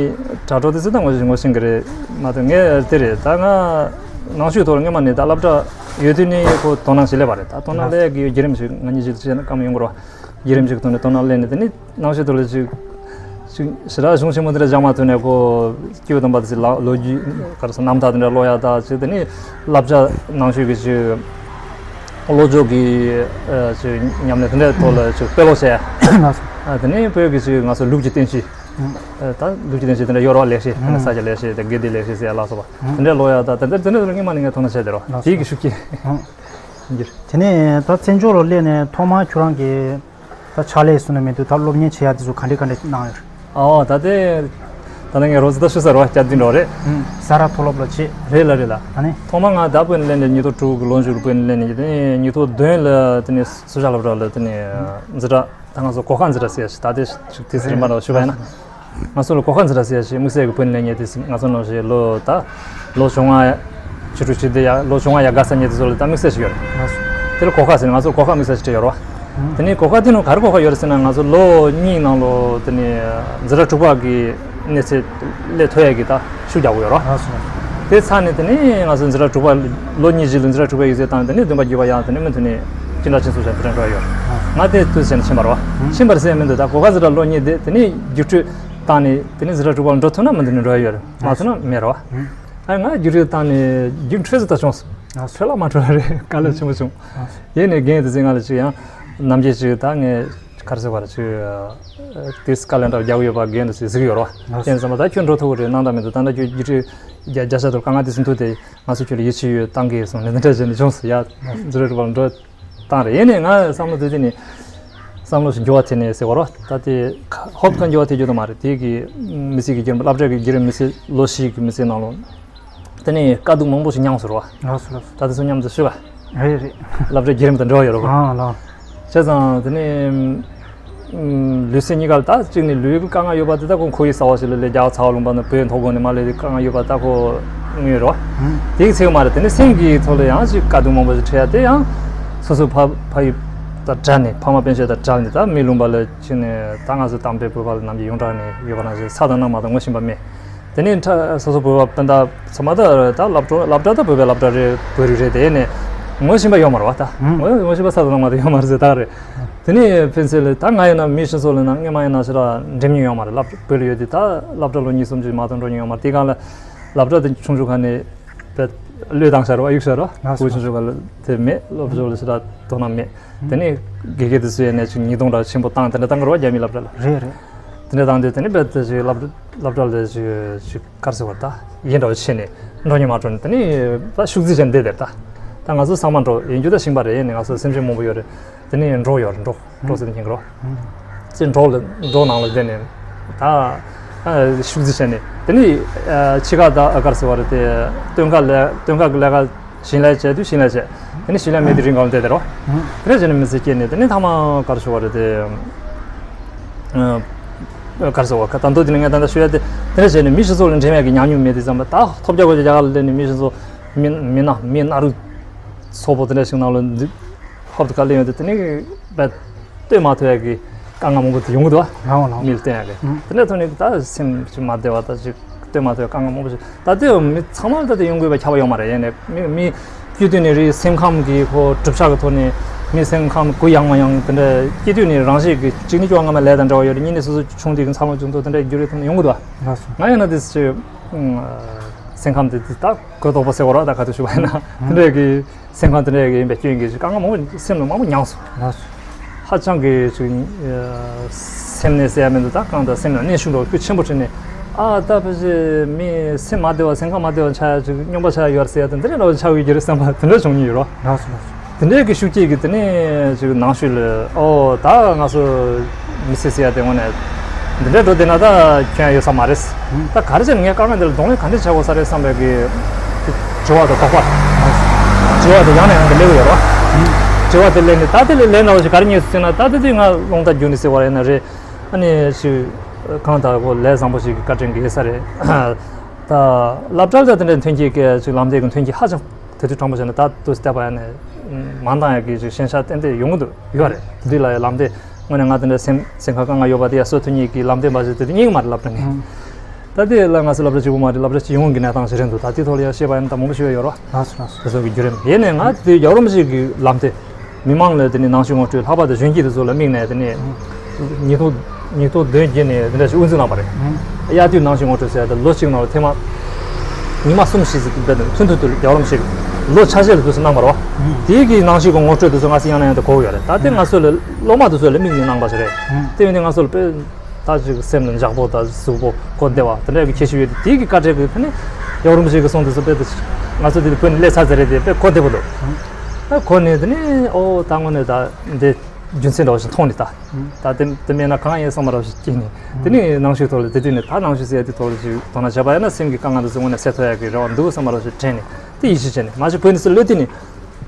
དྲ་གྲོགས་དེ་ཚོ་ད་ངོ་ཤེས་ངོ་ཤེས་གི་རེད་མ་གཏོགས། ངས་དེ་རེད། ད་ང་ནང་ཆོས་ཐོག་ལ་སྔོན་མ་ནས་ད་སློབ་གྲྭ་ཡོད་དུས་ནས་ཁོ་དོ་སྣང་ཞིག་སླེབས་པ་རེད། ད་དོ་སྣང་སླེབས་ཀྱི་ཡོད། བརྒྱུད་རིམ་ཞིག་ང་གཉིས་ཞིག་བྱས་ན་བཀའ་མོལ་ཡོང་གི་རེད་བ། བརྒྱུད་རིམ་ཞིག་ཐོག་ནས་དོ་སྣང་སླེབས་ནས། དེ་ནི་ནང་ཆོས་ཐོག་ལ་ཅིག་ཅིག་ཞེ་དྲག་གཞུང་ཆེན་མོ་འདི་འདྲ་སྦྱང་མ་ཐུབ་ནས་ཁོ་སྐྱེས་བུ་དམ་པ་དེ་ཚོའི་ལ་ལོ་རྒྱུས་ག་རེ་ཟེར། རྣམ་ཐར་དེ་འདྲ་ཀློག་ཡ་ད་ཅིག་དེ་ནི་བསླབ་བྱ་ནང་ཆོས་ཀྱི་ཅིག་བློ་སྦྱོང་གི་ཨ་ཅིག་ཉམས་ལེན་དེ་འདྲའི་ཐོག་ལ་ཅིག་དཔེ་ཀློག་བྱས། ལགས་སོ། ཨ་དེ་ནི་བོད་ཀྱི་ཅིག་ང་ཚོ་ལུགས་ཀྱི་བསྟན་བཅོས། ཨ་ད་ལུགས་ཀྱི་བསྟན་བཅོས་དེ་འདྲ་ཡོད་རེད་བ། ལེགས་བཤད། ཨ་ནི་ས་སྐྱ་ལེགས་བཤད་དང་དགེ་ལྡན་ལེགས་བཤད་ཟེར་ཡ་ལ་སོགས་པ། དེ་འདྲའི་ཀློག་ཡ་ད་དེ་འདྲ་དེ་འདྲ་སྔོན་མ་ནས་ངས་དོ་སྣང་བྱས་བསྡད་རེད་བ། དེའི་གི་ཤུགས་རྐྱེན། ཨང་། འགྱུར། དེ་ནས་ད་བཙན་བྱོལ་ལ་སླེབས་ནས་ཐོག་མར་ཁྱོད་རང་གིས་ད་ཕྱག་ལས་སུ་ནས་མེད་དུས་ད་སློབ་གཉེར་བྱེད་ཡ་དེ་ཚོ་ག་འདྲས་ག་འདྲས་གནང་ཡོད་རེད། ཨོ་ད་ལྟའི་ད་ལྟ་ངས་རོབ་ཙམ་ད་ཞུ་ཚར་བ། བསྐྱར་ཟློས་འདྲ་བོ་རེད། ཨང་། ས་རཱ་མཐོ་སློབ་ལ་བྱས། རེད་ལ་རེད་ལ། ཨ་ནི། ཐོག་མར་ང་ད་བོད་ནས་སླེབས་ནས་ཉིས་སྟོང་དྲུག་གི་ལོ་མཇུག་ལ་བོད་ནས་སླེབས་ནས་དེ་ནས་ཉིས་སྟོང་བདུན་ལ་དེ་ནས་སུ་ཇཱ་སློབ་གྲྭ་ལ་དེ་ནས་འཛིན་གྲྭ། ད་ང་ཚོ་གོ་ཁ་འཛིན་གྲྭ་ཟེར་ཡ་ཞིག་ད་ལྟའི་ཞིག་དེ་ཚེ་རིམ་པ་འདྲ་བོ་ཞུ་བ་ཡིན་ན། ང་ཚོ་ལ་གོ་ཁ་འཛིན་གྲྭ་ཟེར་ཡ་ཞིག་དམིགས་བསལ་གྱི་བོད་ནས་སླེབས་མཁན་དེ་ང་ཚོ་ནང་བཞིན་ལོ་ད་ལོ་བཅོ་ལྔ་བཅུ་དྲུག་བཅུ་བདུན་ཡ་ལོ་བཅོ་ལྔ་ཡ་འགའ་ས་མཁན་དེ་ཚོ་ལ་ད་དམིགས་བསལ་ཞིག་ཡོད་རེད། དེ་ལ་གོ་ཁ་ཟེར་ནས་ང་ཚོར་གོ་ཁ་དམིགས་བསལ་ཞིག་སྤྲད་ཡོད་རེད་བ། དེ་ནས་གོ་སྐབས་དེ་ནང་ག་རེ་གོ་སྐབས་ཡོད་རེད་ཟེར་ན། ང་ཚོ་ལོ་གཉིས་ནང་ལོ་དེ་ནས་འཛིན་གྲྭ་དྲུག་པ་གི་གནས་ཚད་སླེབས་ཐུབ་ཡས་ཀྱི་ད་ཤུགས་རྒྱག་དགོས་ཡོད་རེད། ལགས་སོ། དེ་ཚར་ནས་དེ་ནས་ང་ཚོ་འཛིན་གྲྭ་དྲུག་པ་ལོ་གཉིས་ཀྱི་འཛིན་གྲྭ་དྲུག་པའི་ཡིག་ཚད་བཏང་། དེ་ནས་བདུན་པ་བརྒྱད་པ་ཡང་དེ་ནས་མུ་མཐུད་ནས་སྤྱི་བཏང་ཆེད་འཛིན་ཚོགས་ཆེན་དེ་འདྲ་འགྲོ་ཡོད་རེད། ང་དེ་དུས་ཚོད་ནས་ཕྱིན་པ་རེད་བ། ཕྱིན་པ་རེད་ཟེར་ཡས་མི་འདུག་ད་གོ་སྐབས་འཛིན་གྲྭ་ལོ་གཉིས་དེ་དེ་ནས་རྒྱུགས་སྤྲོད་བཏང་ནས་དེ་ནས་འཛིན་གྲྭ་དྲུག་པ་ལ་འགྲོ་ཐུབ་ན་མུ་མཐུད་ནས་འགྲོ་ཡས་ཡོད་རེད། མ་ཐུབ་ན་མེད་རེད་བ། ཨ་ང་རྒྱུགས་སྤྲོད་བཏང་ནས་རྒྱུན་འཕྲོད་ཟིག་ད་བྱུང་སོང་། འཕྲོད་ལ་མ་འཕྲོད་རེད། དཀའ་ལས་ཆེན་པོ་བྱུང་། ཡིན་ནའི་རྒན་དེ་ཚོས་ང་ལ་ཅིག་ཡང་ནམ་རྒྱུན་ཅིག་ད་ངས་ག་རེ་ཟེར་བ་རེད། ཅིག་དེ་དཀའ་ལས་འདྲ་རྒྱག་གི་ཡོད་པ་རྒན་དེ་ཚོས་གཟིགས་ཡོད་རེད་བ། ཡིན་ཙང་མ་ད་ཁྱོད་འགྲོ་ཐུབ་ཀྱི་རེད། གནང་དང་མི་འདུག་ད་ལྟ་ཁྱོད་རྒྱུགས་སྤྲོད་བརྒྱ་བརྒྱ་ཆ་དུ་དཀའ་ངལ་དེ་ཚོ་འདུག་སྟེ། ང་ཚོ་ཁྱོད་ལ་ཡིད་ཆེས་ཡོད། བཏང་གི་སོང་ནས་འདི་འདྲ་བྱས་ནས་བྱུང་སོང་ཡ། འཛིན་གྲྭ་དྲུག་པ་ལ་འགྲོ་བཏང་རེད། ཡིན་ནའི་ང་བསམ་བློ་དེ་དེ་ནས་བསམ་བློ་ཞིག་འགྱུར་བ་ཐེབས་ནས་ཟེར་བ་རེད་བ། ད་དེ་ཧོབ་ཁ་འགྱུར་བ་ཐེབས་རྒྱུ་དེ་མ་རེད། དེ་གི་མི་ཚེ་གི་བརྒྱུད་རིམ། སློབ་གྲྭ་གི་བརྒྱུད་རིམ། མི་ཚེ་ལོ་བཞི་གི་མི་ཚེ་ནང་ལོགས་དེ་ནས་དཀའ་སྡུག་མང་པོ་ཞིག་མྱངས་སོང་རེད་བ། ལགས་སོ་ལགས་སོ། ད་དེ་ཚོ་མཉམ་དུ་ཞུ་ག་རེད་རེད། སློབ་གྲྭའི་བརྒྱུད་རིམ་དང་འབྲེལ་བ་ཡོད་རེད་བ། ཨ་ལགས། བྱས་ཙང་དེ་ནས་ཨམ་ལུས་སེམས་གཉིས་ཀ་ལ་ད་གཅིག་ནས་ལུས་ཀྱི་དཀའ་ངལ་ཡོད་པ་དེ། ད་ཁོ་ཁོར་ཡུག་གསར་བ་ཞིག་ལ་སླེབས། རྒྱ་གར་ཚ་བ་ལུང་པ་ནས་བོད་མཐོ་སྒང་ནས་མར་སླེབས་དུས་དཀའ་ངལ་ཡོད་པ་ད་ཁོ་དངོས་ཡོད་རེད་བ། ཨང་། དེ་གི་ཚད་མ་རེད། དེ་ནས་སེམས་ཀྱི་ཐོག་ལ་ཡང་ཅིག་དཀའ་སྡུག་མང་པོ་ཞིག་འཕྲད་ཡ་དེ་ཡང་སོ་སོ་ཕ་ཕ་ཡུལ་དང་བྲལ་ནས། ཕ་མ་སྤུན་མཆེད་དང་བྲལ་ནས། ད་མི་ལུང་པ་ལ་ཕྱིན་ནས། ད་ང་ཚོ་དམ་པའི་བོད་པ་ལ་ནམ་རྒྱུན་ཡོངས་གྲགས་ནས་ཡོད་པ་ནང་བཞིན་ཚ་དང་གནམ་མ་དང་ངོ་ཤེས་པ་མེད། དེ་ནས་ཕྲ་སོ་སོ་བོད་པ་སྤུན་ཟླ་ཚང་མ་ད་ད་སློབ་གྲྭ་སློབ་གྲྭ་ད་བོད་པའི་སློབ་གྲྭ་རེད། བོད་རིགས་རེད། དེ་ནས་ངོ་ཤེས་པ་ཡོད་མ་རེད་བ། ད་ཨང་། ངོ་ངོ་ཤེས་པ་ས་དང་ལམ་མ་དེ་ཡོད་མ་རེད་ཟེར་ད་རེད། དེ་ནས་ཕན་ཚུན་ལ་ད་ང་ཡིན་ན་མི་སོ་སོ་ལ་ན་སྔོན་མ་ཡིན་ན་ཞེ་དྲག་འགྲིམ་མྱོང་ཡོད་མ་རེད། སློབ་བོད་ལ་ཡོད་དུས་ད་སློབ་གྲྭ་ལོ་གཉིས་གསུམ་ཅིག་མ་གཏོགས་འགྲོ་མྱོང་ཡོད་མ་རེད། དེ་གང་ལ་སློབ་གྲྭ་དེ་ཆུང་ཆུང་ཁ་ནས་བལ་བློས་བཏང་བཞག་རེད་བ། གཡུག་བཞག་རེད་བ། ལགས་སོ། ཕྲུ་གུ་ཆུང་ཆུང་ཁ་ལ་དེ་མེད། སློབ་སྦྱོང་ལ་ཞེ་དྲག་དོ་སྣང་མེད། དེ་ནས་དགེ་རྒན་དེ་ཚོ་ཡིན་ནའི་ཅིག་ཉེས་རྡུང་འདྲ་ཆེན་པོ་བཏང་། དེ་འདྲ་བཏང་གི་རེད་བ། རྒྱ་མིའི་སློབ་གྲྭ་ལ། རེད་རེད། དེ་འདྲ་བཏང་དུས་དེ་ནས་རྦད་དེ་ཅིག་སློབ་སློབ་གྲྭ་ལ་ཅིག་ཅིག་ག་རེ་ཟེར་བ། ད་ཡིན་འདྲ་བོ་བྱས་ནས་འགྲོ་མྱོང་མ་འགྲོ་ནས། དེ་ནས་ད་ཤུགས་རྫི་བྱས་ནས་བསྡད་དེ། ད་ ད་ང་ཚོ་ཚང་མ་འགྲོ་ཡིན་རྒྱུ་ད་ཤིང་པ་རེད། ཡིན་ནས་ང་ཚོ་སེམས་ཅན་མང་པོ་ཡོད་རེད། དེ་ནས་འབྲོག་ཡོད་རེད། འབྲོག་འབྲོག་ཟེར་ནས་ཁྱེད་འགྲོ་ཅེས་འབྲོག་ལ་འབྲོག་ནང་ལ་བསྡད་ནས་ད་ཤུགས་རྩིས་བྱས་ནས་དེ་ནས་ཕྱི་ཁ་ད་ག་རེ་ཟེར་བ་རེད། དེ་སྟོན་ཁ་ལས་སྟོན་ཁ་གི་ལས་ཀ་ཞིང་ལས་བྱས་དུས་ཞིང་ལས་བྱས། དེ་ནས་ཞིང་ལས་མེད་དུས་རི་སྒང་ལ་བསྡད་དེ་རོ། དེ་འདྲ་བྱས་ནས་མི་ཚེ་སྐྱེལ་ནས་དེ་ནས་ཐ་མ་ག་རེ་ཞུ་བ་རེད་དེ། ག་རེ་ཟེར་བ་ད་མདོ་དེ་ནས་ངས་ད་ལྟ་ཞུ་ཡ་དེ་དེ་འདྲ་བྱས་ནས་མི་སྤྱི་ཚོགས་ལ་འབྲེལ་བའི་གི་ཉམས་མྱོང་མེད་དུས་ཙམ་པ། ད་ཐོབ་རྒྱག་དགོས་ཀྱི་རྒྱ་གར་ལ་སླེབས་ནས་མི་སྤྱི་ཚོགས་མི་མི་ནག་མི་ནག་རུ་ཚོགས་པ་དེ་འདྲ་ཞིག་ནང་ལ་འདི་ཧོབ་ཏེ་ག་ལེ་ཡོང་དུས་དེ་ནས་བས་ལྟོས་མ་ཐུབ་ཡ་གི་དཀའ་ངལ་མང་པོ་དེ་ཡོང་གི་འདུག་བ། ལའོ་ལའོ། མི་ལ་བསྟན་ཡ་གི་ཨུ། དེ་འདྲ་ཐོག་ནས་ད་སེམས་ཅིག་མ་བདེ་བ་ད་ཅིག་ལྟོས་མ་ཐུབ་ཡ་དཀའ་ངལ་མང་པོ་ཞིག་ད་ལྟའི་མི་ཚང་མ་ལ་ད་དེ་ཡོང་དགོས་པ་ཁྱབ་པ་ཡོད་མ་རེད། ཡིན་ནས་མི་མི་སྐྱེ་དུས་ནས་རེད། སེམས་ཁམས་ཀྱི་ཁོ་གྲུབ་ཆ་གི་ཐོག་ནས་མི་སེམས་ཁམས་གུ་ཡངས་མ་ཡངས་དེ་འདྲ་སྐྱེ་དུས་ནས་རང་བཞིན་གྱི་གཅིག་ནས་སྐྱོ་བ་སྔ་མ་ལས་དང་འབྲེལ་བ་ཡོད་རེད། གཉིས་ནས་སོ་སོ་ཆུང་དུས་ཀྱི་འཚར་ལོངས་བྱུང་ཐོག་དེ་འདྲ་རྒྱུ་རེད་ཐོག་ནས་ཡོང་གི་འདུག་བ། ལགས་སོ། ང་ཡིན་ན་དེ་ཅིག་སེམས་ཁམས་དེ་དེ་ད་གོ་ལྡོག་པ་ཟེར་བ་ར། ད་ག་དུས་ཞུ་བ་ཡིན་ན་དེ་འདྲ་གི་སེམས་ཁམས་དེ་འདྲ་གི་ཡིན་པའི་སྐྱོན་གྱིས་དཀའ་ངལ་མང་པོ་སེམས་ལ་མང་པོ་མྱངས་སོང་། ལགས་སོ། ཧ་ཅང་གི་ཅིག་སེམས་ནད་ཟེར་ཡ་མི་འདུག་ད་གང་ལྟར་སེམས་ལ་ནད་ཤུགས་འདྲ་བོ་ཤུགས་ཆེན་པོ་འཕྲད་ནས། ཨ་ད་ཕལ་ཆེར་མི་སེམས་མ་བདེ་བ་སེམས་ཁམས་མ་བདེ་བ་ཆགས་ཡ་ཅིག་སྨྱོན་པ་ཆགས་ཡ་ཡོད་རེད་ཟེར་ཡ་དེ་འདི་འདྲ་འདྲ་བོ་ཆགས་ཡོད་ཀྱི་རེད་བསམ་པ་དེ་འདྲ་བྱུང་མྱོང་ཡོད་རོ། ལགས་སོ་ལགས་སོ། དེ་འདྲའི་གི་ཤུགས་སྐྱེད་ཀྱི་དེ་ནས་ཅིག་ནང་ཆོས་ལ་ཨོ་ད་ང་ཚོ་མི་ཚེ་ཟེར་ཡ་དེ་དངོས་གནས་འདི་འདྲའི་འགྲོ་བསྡད་ན་ད་ཁྱོན་ཡོད་ས་མ་རེད། ད་ག་རེ་བྱས་ནས་ངས་དཀའ་ངལ་འདི་ལ་གདོང་ལེན་ག་འདྲས་བྱ་དགོས་ས་རེད་བསམ་པའི་གི་དྲི་བ་དང་དོགས་པ། དྲི་བ་དེ་ཡང་ནས་ཡང་དུ་སླེབས་ཀྱི་ཡོད་རེད་བ། དྲི་བ་དེ་སླེབས་ནས་ད་དེ་ལས་ལན་འདྲ་བོ་ཞིག་ག་རེ་རྙེད་སོང་ཟེར་ན། ད་དེ་དུས་ང་རླུང་རྟ་བརྒྱུགས་ནས་ཟེར་བ་ཡིན་ན་རེད། ཨ་ནི་ཞིག་གང་ལྟར་ཁོ་ལས་བཟང་པོ་ཞིག་གི་བཀའ་དྲིན་གྱིས་ཡོད་ས་རེད། ད་སློབ་གྲྭ་ལ་དེ་འདྲའི་མཐུན་རྐྱེན་གྱི་ཅིག་ལམ་སྟོན་གྱི་མཐུན་རྐྱེན་ཧ་ཅང་དེ་དུས་དྲང་པོ་བྱས་ན་ད་དུས་བལྟས་པ་ཡིན་ན་མ་འདང་ཡ་གི་ཅིག་ཞན་ཆ་ཏན་ཏན་ཡོང་གི་འདུག་ཡོད་རེད། དེ་དུས་ལ་ཡ་ལམ་སྟོན་དངོས་གནས་ང་དེ་འདྲ་སེམས་སེམས་ཁ་དཀའ་ངལ་ཡོད་པ་དེ་ཡ་གསོ་ཐུབ་མཁན་གྱི་ལམ་སྟོན་པ་ཞིག་དེ་དུས་རྙེད་ཀྱི་མ་རེད་སློབ་གྲྭ་ནས། ད་དེ་ལ་ང་ཚོ་སློབ་གྲྭ་གཅིག་པུ་མ་རེད། སློབ་གྲྭ་གཅིག་ཡོངས་ཀྱི་གནས་སྟངས་ཤིག་རེད་འདུག་ད་དེ་ཐོག་ལ་ཡང་བཤད་པ་ཡིན་ན་ད་མང་པོ་ཞིག་ཡོད་རོགས། ལགས་སོ་ལགས་སོ། དེ་ཚོ་གི་བརྒྱུད་རིམ་ཡིན་ནས་ང་དེ་དུས་རྒྱལ་བ་རིན་པོ་ཆེ་གི་ལམ་སྟོན། མི་མང་ལ་དེ་ནས་ནང་ཆོས་ངོ་སྤྲོད། ལྷག་པར་དུ་གཞོན་སྐྱེས་དེ་ཚོ་ལ་དམིགས་ནས་དེ་ནས་ཉིས་སྟོང་ཉིས་སྟོང་བདུན་བརྒྱད་ནས་དེ་འདྲ་ཞིག་དབུ་འཛུགས་གནང་བ་རེད། དབྱར་དུས་ནང་ཆོས་ངོ་སྤྲོད་ཟེར་ཡ་དེ་ལོ་གཅིག་ནང་ལ་ཐེངས་མ་ཉི་མ་གསུམ་བཞི་ཟིག་དེ་འདྲ་ཐུན་ཐུན་དུ་རྒྱལ་བ་རིན་པོ་ཆེ་གི་ལོ་ཆ་ཤས་ལ་དུས་སུ་གནང་བ་རེད་བ། དེའི་གི་ནང་ཆོས་ཀྱི་ངོ་སྤྲོད་དེ་ཚོ་ང་ཚོ་ཡང་ན་ཡང་དུ་གོ་གི་ཡོད་རེད། ད་དེ་ང་ཚོ་ལ་སློབ་མ་དེ་ཚོ་ལ་དམིགས་ནས་གནང་བ་ཞིག་རེད། དེ་ཡིན་དུས་ང་ཚོ་ལ་དཔེ། ད་ཅིག་སེམས་ལ་འཇགས་པོ་དང་གཟུགས་པོ་གོ་བདེ་བ་དེ་འདྲ་གི་ཁྱད་ཆོས་ཡོད་དེ། དེའི་གི་བཀའ་དྲིན་གི་ཐོག་ནས་རྒྱལ་བ་རིན་པོ་ཆེ་གི་གསུང་དེ་ཚོ་དཔེ་དེ་ང་ཚོ་དེ་དུས་བོད་ནས་སླེབས་ཚར་ཚར་རེད་དེ་དཔེ་གོ་བདེ་པོ་འདུག་ད་གོ་ནས་དེ་ནས་ཨོ་ད་དངོས་གནས་ད་འདི་རྒྱུ་མཚན་འདྲ་བོ་ཞིག་མཐོང་ནས་ད་ད་དེ་དེ་མེད་ན་གང་ཡིན་བསམ་པ་འདྲ་བོ་ཞིག་སྐྱེས་ནས་དེ་ནས་ནང་ཆོས་ཐོག་ལ་དེ་དུས་ནས་ད་ནང་ཆོས་ཟེར་ཡ་དེ་ཐོག་ལ་ཅིག་དོ་སྣང་བྱས་པ་ཡིན་ན་སེམས་ཀྱི་དཀའ་ངལ་དེ་ཚོ་དངོས་གནས་སེལ་ཐུབ་ཡ་གི་རེ་བ་འདུག་བསམ་པ་འདྲ་བོ་ཞིག་དྲན་ནས་དེ་ཡིད་ཆེས་བྱས་ནས་མ་གཞི་བོད་ནས་སུ་བློ་གཏད་ནས།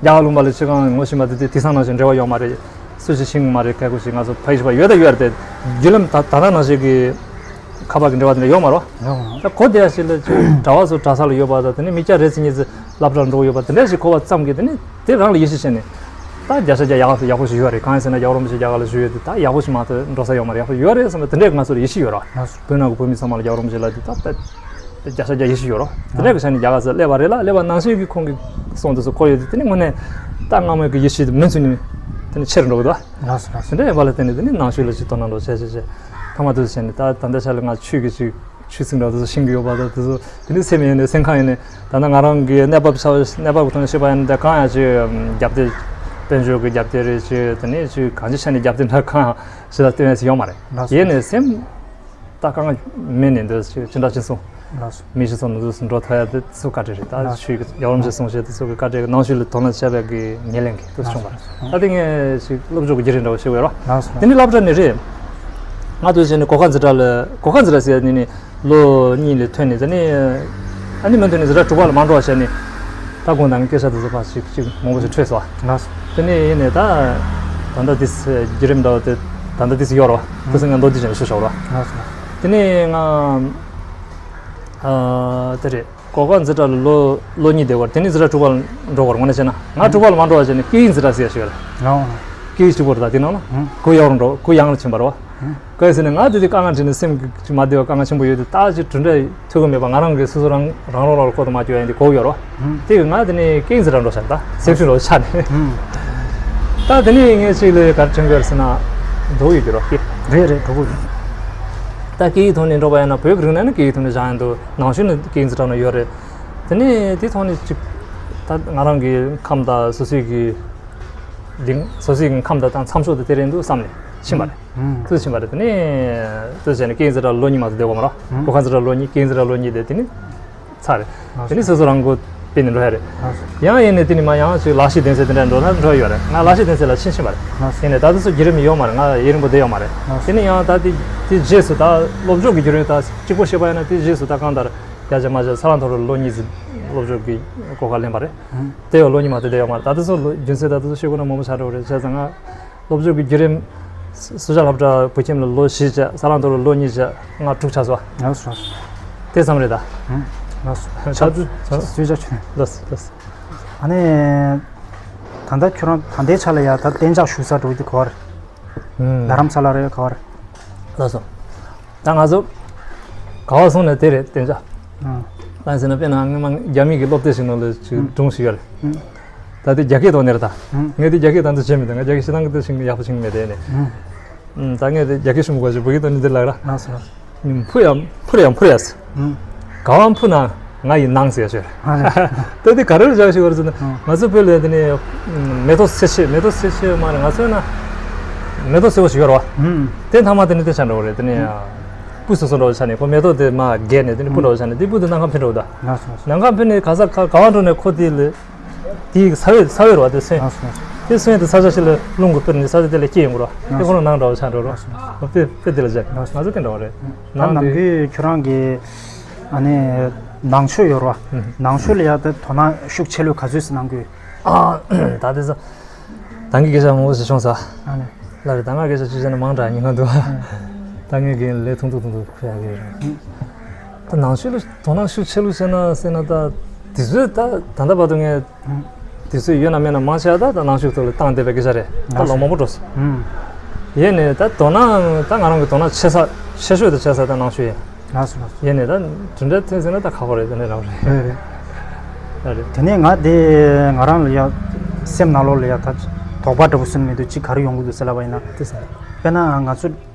རྒྱ་གར་ལུང་པ་ལ་ཕྱི་གང་ངོ་ཤེས་མ་དེ་དེ་དེང་སང་ནང་བཞིན་འབྲེལ་བ་ཡོད་མ་རེད། སུ་ཞིག་ཤེས་ཀྱི་མ་རེད། སྐད་ཁུ་ཞིག་ང་ཚོ་ཕ་ཡི་ཞིག་པ་ཡོད་ད་ཡོད་རེད་དེ། བརྒྱུད་ལམ་ད་ད་ལྟ་ནང་བཞིན་གྱི་ཁ་པར་གྱི་འབྲེལ་བ་དེ་འདྲ་ཡོད་མ་རེད། ཡོད་མ་རེད། ད་གོ་བདེ་ཡ་ཞིག་ལ་ཅིག་གྲྭ་བ་ཚོ་གྲྭ་ས་ལ་ཡོད་པ་དང་དེ་ནས་མི་སྐྱ་རེ་ཚེ་གཉིས་ཚེ་སློབ་གྲྭར་འགྲོ་ཡོད་པ་དེ་འདྲ་ཞིག་གོ་བ་ཙམ་གྱིས་དེ་ནས་དེ་རང་ལ་ཡིད་ཆེས་བྱས་ནས་ད་བརྒྱ་ཆ་བརྒྱ་ཡག་ཡག་པོ་ཞིག་ཡོད་རེད། གང་ཡིན་ཟེར་ན་རྒྱལ་བ་རིན་པོ་ཆེ་རྒྱ་གར་ལ་བཞུགས་ཡོད་དུས་ད་ཡག་པོ་ཞིག་མ་གཏོགས་འགྲོ་ས་ཡོད་མ་རེད། ཡག་པོ་ཡོད་རེད་བསམ་པ་དེ་འདྲས་ང་ཚོར་ཡིད་ཆེས་ཡོད་རེད། བོད་ནང་གི་བོད་མི་ཚང་མ་ལ་རྒྱལ་བ་རིན་པོ་ཆེ་ལ་དེ་ད་དཔེ། བརྒྱ་ཆ་བརྒྱ་ཡིད་ཆེས་ཡོད་རོ། དེ་འདྲ་གི་ཆ་ནས་རྒྱ་གར་ཚོ་སླེབས་པ་རེད་ལ། སླེབས་པ་ནང་བཞིན་གྱི་ཁོང་གི་གསུང་དེ་ཚོ་གོ་ཡོད་དུས་དེ་ནི་དངོས་གནས་ད་སྔ་མོའི་གི་ཡིད་ཆེས་དེ་མུ་མཐུད་ནས་དེ་ནི་ཆེ་རུ་འགྲོ་གི་འདུག་ལགས་སོ་ལགས་སོ། དེ་འདྲ་ཡིན་པ་ལ་བརྟེན་ནས་དེ་ནི་ནང་ཆོས་ལ་ཅིག་དོ་སྣང་འགྲོ་བྱས་བྱས་བྱས་ཐ་མ་དེ་ཚོ་བྱས་ནས་ད་ད་ལྟའི་ཆ་ལ་ང་ཆོས་ཀྱི་ཅིག་ཆོས་ཚིག་འདྲ་དེ་ཚོ་ཤེས་ཀྱི་ཡོད་པ་དང་དེ་ཚོ་དེ་ནི་སེམས་ཡོད་ནས་སེམས་ཁམས་ཡོད་ནས་ད་ལྟ་ང་རང་གི་གནས་བབ་ཆ་གནས་བབ་ཀྱི་ཐོག་ནས་བཤད་པ་ཡིན་ན་ད་གང་ཡང་ཅིག་རྒྱབ་རྟེན་དཔལ་འབྱོར་གྱི་རྒྱབ་རྟེན་རེད། ཅིག་དེ་ནི་ཅིག་གང་ཅི་ཆ་ནས་རྒྱབ་རྟེན་འདྲ་གང་ཡང་ཞེ་དྲག་སྟོན་ཡ་ཞིག་ཡོད་མ་རེད། ལགས་སོ། ཡིན་ནས་སེམས། ད་དཀའ་ངལ་མེད་ནས་འདི་ཅི་འདྲ་ཅི་སོང་། ལགས་སོ། མི་ཞིག་སོང་ནས་འདུག་སེ་འགྲོ་ཐུབ་ཡ་དེ་ཚོ་བཀའ་དྲིན་རེད། ད་ལགས་སོ། ཆོས་ཀྱི་རྒྱལ་བ་རིན་པོ་ཆེ་གསུང་བཤད་དེ་ཚོ་གི་བཀའ་དྲིན་གྱིས་ནང་ཆོས་ལ་དོ་སྣང་བྱས་པའི་གི་ངོས་ལེན་གྱིས་དེ་ཚོ་བྱུང་བ་རེད། ལགས་སོ། ད་དེ་ངས་ཞིག་སློབ་སྦྱོང་གི་བརྒྱུད་རིམ་འདྲ་བོ་ཞིག་ཡོད་རོ། ལགས་སོ། དེ་ནི་སློབ་གྲྭ་ནས་རེད། ང་དུས་ཆེན་ནས་སྒོ་ཁ་འཛིན་གྲྭ་ལ་སྒོ་ཁ་འཛིན་གྲྭ་ཟེར་ཡ་ནི་ནི་ལོ་གཉིས་ལ་ཐོན་ནས་དེ་ནི་ཨ་ནི་མུ་མཐུད་ནས་འཛིན་གྲྭ་དྲུག་པ་ལ་མ་འགྲོ་བ་བྱས་ནས་ད་དགོང་དག་སྐད་ཆ་དེ་ཚོ་ཕར་ཞིག་ཅིག་མང་པོ་ཞིག་འཕྲོས་སོང་། ལགས་སོ། དེ་ནས་ཡིན་ནས་ད་ད་ལྟ་དེ་བརྒྱུད་རིམ་འདྲ་བོ་དེ་ད་ལྟ་དེ་ཡོད་རོ། དེ་ཚོ་ངས་མདོར་བསྡུས་བྱས་ནས་ཞུ་ཆོག་རོ། ལགས་སོ། དེ་ནས་ང་ཨ་དེ་རེད། གོ་སྐབས་འཛིན་གྲྭ་ལ་ལོ་ལོ་གཉིས་བསྡད་པར་དེ་ནས་འཛིན་གྲྭ་དྲུག་པ་ལ་འགྲོ་དགོས་རེད། ངོ་ནས་བྱས་ན་ང་དྲུག་པ་ལ་མ་འགྲོ་བ་བྱས་ནས་སྐད་ཡིག་འཛིན་གྲྭ་ཟེར་ཡ་ཞིག་ཡོད་རེད། ལགས་སོ། སྐད་ཡིག་གཅིག་པོ་རེད། ད་དེ་ནང་ལ་ཧུམ། གུ་ཡག་རུ་འགྲོ་གུ་ཡང་ལ་ཕྱིན་པ་རེད་བ། ཧུམ། ག་ཡིན་ཟེར་ན་ང་དེ་དུས་དཀའ་ངལ་འཕྲད་ནས་སེམས་ཀྱི་མ་བདེ་བ་དཀའ་ངལ་ཆེན་པོ་ཡོད་དུས་ད་ཅིག་གྲུབ་འབྲས་ཐོན་གི་མེད་པ། ང་རང་གི་སོ་སོ་རང་རང་རོགས་ལ་ལྐོག་ཏུ་མ་སྐྱོ་ཡ་འདི་གོ་ཡོད་རོ། ཧུམ། དེ་གི་ང་དེ་ནས་སྐད་ཡིག་འཛིན་གྲྭ་འགྲོ་བྱས་ད་སེམས་ཤུགས་འགྲོ་ཆགས་ནས། ཧུམ། ད་དེ་ནས་ངས་ཅིག་ལས་ག་རེ་དྲན་གི་ཡོད་ཟེར་ན་འགྲོ་ཡོད་ཀྱི་རོ་སྐད། རེད་རེད་འགྲོ་གི་ཡོད། ད་སྐད་ཡིག་ཐོག་ནས་འགྲོ་བ་ཡིན་ན་བོད་ཀྱི་རིག་གནས་ནི་སྐད་ཡིག་ཐོག་ནས་བཞག་ཡ་འདུག་ནང་ཆོས་ནི་སྐད་ཡིག་འཛིན་གྲྭ་ནང་ཡོད་རེད། དེ་ནས་དེ་ཐོག་ནས་ཅིག་ད་ང་རང་གི་ཁམས་དང་སོ་སོའི་གི་གདིང་སོ་སོའི་གི་ཁམས་དང་ད་མཚམས་ཕྱོགས་དེ་དེ་རེད་འདུག་བསམ་ནས་ཕྱིན་པ་རེད། ཧུམ། དུ་ཕྱིན་པ་རེད། དེ་ནས་དུ་བྱས་ནས་སྐད་ཡིག་འཛིན་གྲྭ་ལོ་གཉིས་མ་གཏོགས་བསྡད་ཡོད་མ་རེད། ཧུམ། སྒོ་ཁ་འཛིན་གྲྭ་ལོ་གཉིས་སྐད་ཡིག་འཛིན་གྲྭ་ལོ་གཉིས་བསྡད། དེ་ནས་ཚར་རེད། དེ་ནས་སོ་སོ་རང་གི་ སྤེལ་ནས་འགྲོ་ཡ་རེད། ཡང་ཡིན་ནས་དེ་ནི་མ་ཡང་ཅིག་ལག་ཤེས་གདན་སའི་དེ་འདྲ་འགྲོ་ན་འགྲོ་ཡོད་རེད། ང་ལག་ཤེས་གདན་སའི་ལ་ཕྱིན་ཕྱིན་པ་རེད། ཡིན་ནས་ད་དེ་ཚོ་བརྒྱུད་རིམ་ཡོད་མ་རེད། ང་ཡུན་རིང་པོ་བསྡད་ཡོད་མ་རེད། དེ་ནི་ཡང་ད་དེ་དེ་རྗེས་སུ་ད་སློབ་སྦྱོང་གི་བརྒྱུད་རིམ་ད་གཅིག་པོ་བཤད་པ་ཡིན་ན་དེ་རྗེས་སུ་ད་གང་ལྟར་བརྒྱ་ཆ་མ་བརྒྱ་ས་ལང་ཐོ་རུ་ལོ་གཉིས་ཙམ་སློབ་སྦྱོང་གི་གོ་སྐབས་ལེན་པ་རེད། དེ་ཡང་ལོ་གཉིས་མ་གཏོགས་བསྡད་ཡོད་མ་རེད། ད་དེ་ཚོ་ལོ་རྒྱུན་སྲོལ་ད་དེ་ཚོ་ཤེས་དགོས་ན་མང་པོ་ཆགས་འགྲོ་གི་རེད། བྱས་ཙང་ང་སློབ་སྦྱོང་གི་བརྒྱུད་རིམ་སུ་ཇཱ་སློབ་གྲྭ་བོད་ཁྱིམ་ལ་ལོ་བཞི་བྱས། ས་ལང་ཐོ་རུ་ལོ་གཉིས་བྱས། ང་དྲུག་ཆགས་སོང་། ལགས་སོ། དེ་ཙམ་རེད་ད། ལགས་སོ། ཆ་ཆ་སུས་ཆ་ཆུ་ནས། ལགས་སོ་ལགས་སོ། ཨ་ནི། ད་ལྟ་ཁྱོད་རང་ད་ལྟའི་ཆ་ལ་ཡ་ད་གཏན་འཇགས་བཞུགས་ས་འགྲོ་གི་ག་བར། རྡ་རམ་ས་ལ་རེད་ག་བར། ལགས་སོ། ད་ང་ཚོ་ག་བ་སོང་ནས་དེ་རེད་གཏན་འཇགས། ཨང་། གང་ཟེར་ན་དཔེར་ན་སྔོན་མ་རྒྱ་མི་གི་སློབ་དེབ་ཞིག་ནང་ལ་ཅིག་ཨང་སྒྲུང་ཞིག་ཡོད་རེད། ཨང་། ད་དེ་རྒྱ་སྐད་ཐོག་ནས་རེད་ད། ཨང་། ངས་དེ་རྒྱ་སྐད་ད་དུང་བརྗེད་མི་འདུག་ང་རྒྱ་སྐད་ཤི་ཐང་གི་དེ་ཤིང་ཡག་པོ་ཤིང་མེད་དེ་ནས། ཨང་། ཨང་། ད་ངས་དེ་རྒྱ་སྐད་ཤུམ་དགོས་ཞེས་བོད་སྐད་ཐོག་ནས་འདིར་ལབ་ར། ལགས་སོ། འཕུར་ཡང་འཕུར་ཡང་འཕུར་ཡ་ཟེར། ཨང་། ག་བ་འཕུར་ན་ང་ཡི་ནང་ཟེར་ཞོར། ཨ་ལས། ད་དེ་ག་རེ་ལ་བཞག་ཞིག་བར་ཟེར་ན། ཨང་། ང་ཚོ་བོད་ལ་དེ་ནས་མེ་ཏོག་སེར་ཆེ་མེ་ཏོག་སེར་ཆེ་མ་རེད། ང་ཚོ་ན་མེ་ཏོག་སེར་པོ་ཞིག་ཡོད་རེད་བ། ཨང་། དེ་མཐའ་མ་དེ་ནས་དེ་ཆ་འགྲོ་བ་རེད། དེ་ནས་ཨང་། སྤུ་སོ་སོ་འགྲོ་བ་ཆ་ནས་ཁོ་མེ་ཏོག་དེ་མ་རྒས་ནས་དེ་ནས་སྤུ་འགྲོ་བ་ཆ་ནས་དེ་སྤུ་དེ་ནམ་མཁའ་འཕེན་འགྲོ་བ་ད། ལགས་སོ་ལགས་སོ། ནམ་མཁའ་འཕེན་ནས་ག་ས་ག་ག་བ་འགྲོ་ནས་ཁོ་དེ་ལ། དེའི་ས་བོན་ས་བོན་རེད་བ་དེ་སོན། ལགས་སོ་ལགས་སོ། དེ་སོན་དེ་ས་ཆ་ཞིག་ལ་རླུང་གིས་སྤེལ་ནས་ས་ཆ་དེ་ལ་སྐྱེས་ཡོང་གི་རེད་བ། དེ་ཁོ་རང་ནང་འདྲ་བ་ཆགས་འགྲོ་རེད་བ། དཔེ་དཔེ་དེ་ལ་བཞག་ང་ཚོ་དེ་འདྲ་བ་རེད། ད་ནང་ནམ་དུས་རྒྱུན་ཁྱོད་རང་གི་ཨ་ནི་ནང་ཆོས་ཡོད་རེད་བ། ནང་ཆོས་ལ་ཡ་ད་དོ་སྣང་ཤུགས་ཆེ་ལོས་ག་ཚོད་ཟིན་གནང་དགོས། ཨ་ད་དེ་ཚོ་ད་ངས་སྐད་ཆ་མང་པོ་ཞིག་བྱུང་ས། ཨ་ནི། ལ་རེད་ད་ང་སྐད་ཆ་ཅི་བྱས་ན་མང་དྲགས་ཉེན་ཁ་འདུག་ད་ངས་རྒན་ལས་ཐུང་ཐུང་ཐུང་ཐུང་ཁུ་ཡ་གི་རེད། ད་ནང་ཆོས་ལ་དོ་སྣང་ཤུགས་ཆེ་ལོས་བྱས་ན་བྱས་ན་ད་དེ་ཚོས་ད་ད་ལྟ་བར་དུ་ངས། དུས་ཚོད་ཡོད་ན་མེད་ན་མང་ཆེ་བ་ད་ད་ནང་ཆོས་ཐོག་ལ་བཏང་བསྡད་པའི་སྐད་ཆ་རེད། ད་ལོ་མང་པོ་འགྲོ་སོང་། ཡིན་ནའི་ད་དོ་སྣང་ད་ང་རང་གི་དོ་སྣང་ཆེ་ས་ཆེ་ཤོས་དེ་ཆེ་ས་ད་ནང་ཆོས་ཡིན། ལགས་སོ་ལགས་སོ། ཡིན་ནའི་ད་དེ་འདྲ་ཐོན་ཟིན་ན་ད་ཁག་པོ་རེད། དེ་འདྲ་རང་རེད། རེད་རེད། ད་རེད། དེ་ནས་ང་དེ་ང་རང་ལ་ཡ་སེམས་ནང་ལོགས་ལ་ཡ་ད་དོགས་པ་འདྲ་པོ་སེམས་མི་འདུག་ཅིག་ག་རེ་ཡོང་གི་འདུག་ཟེར་ལབ་པ་ཡིན་ན། དེ་ཟེར། དཔེར་ན་ང་ཚོ་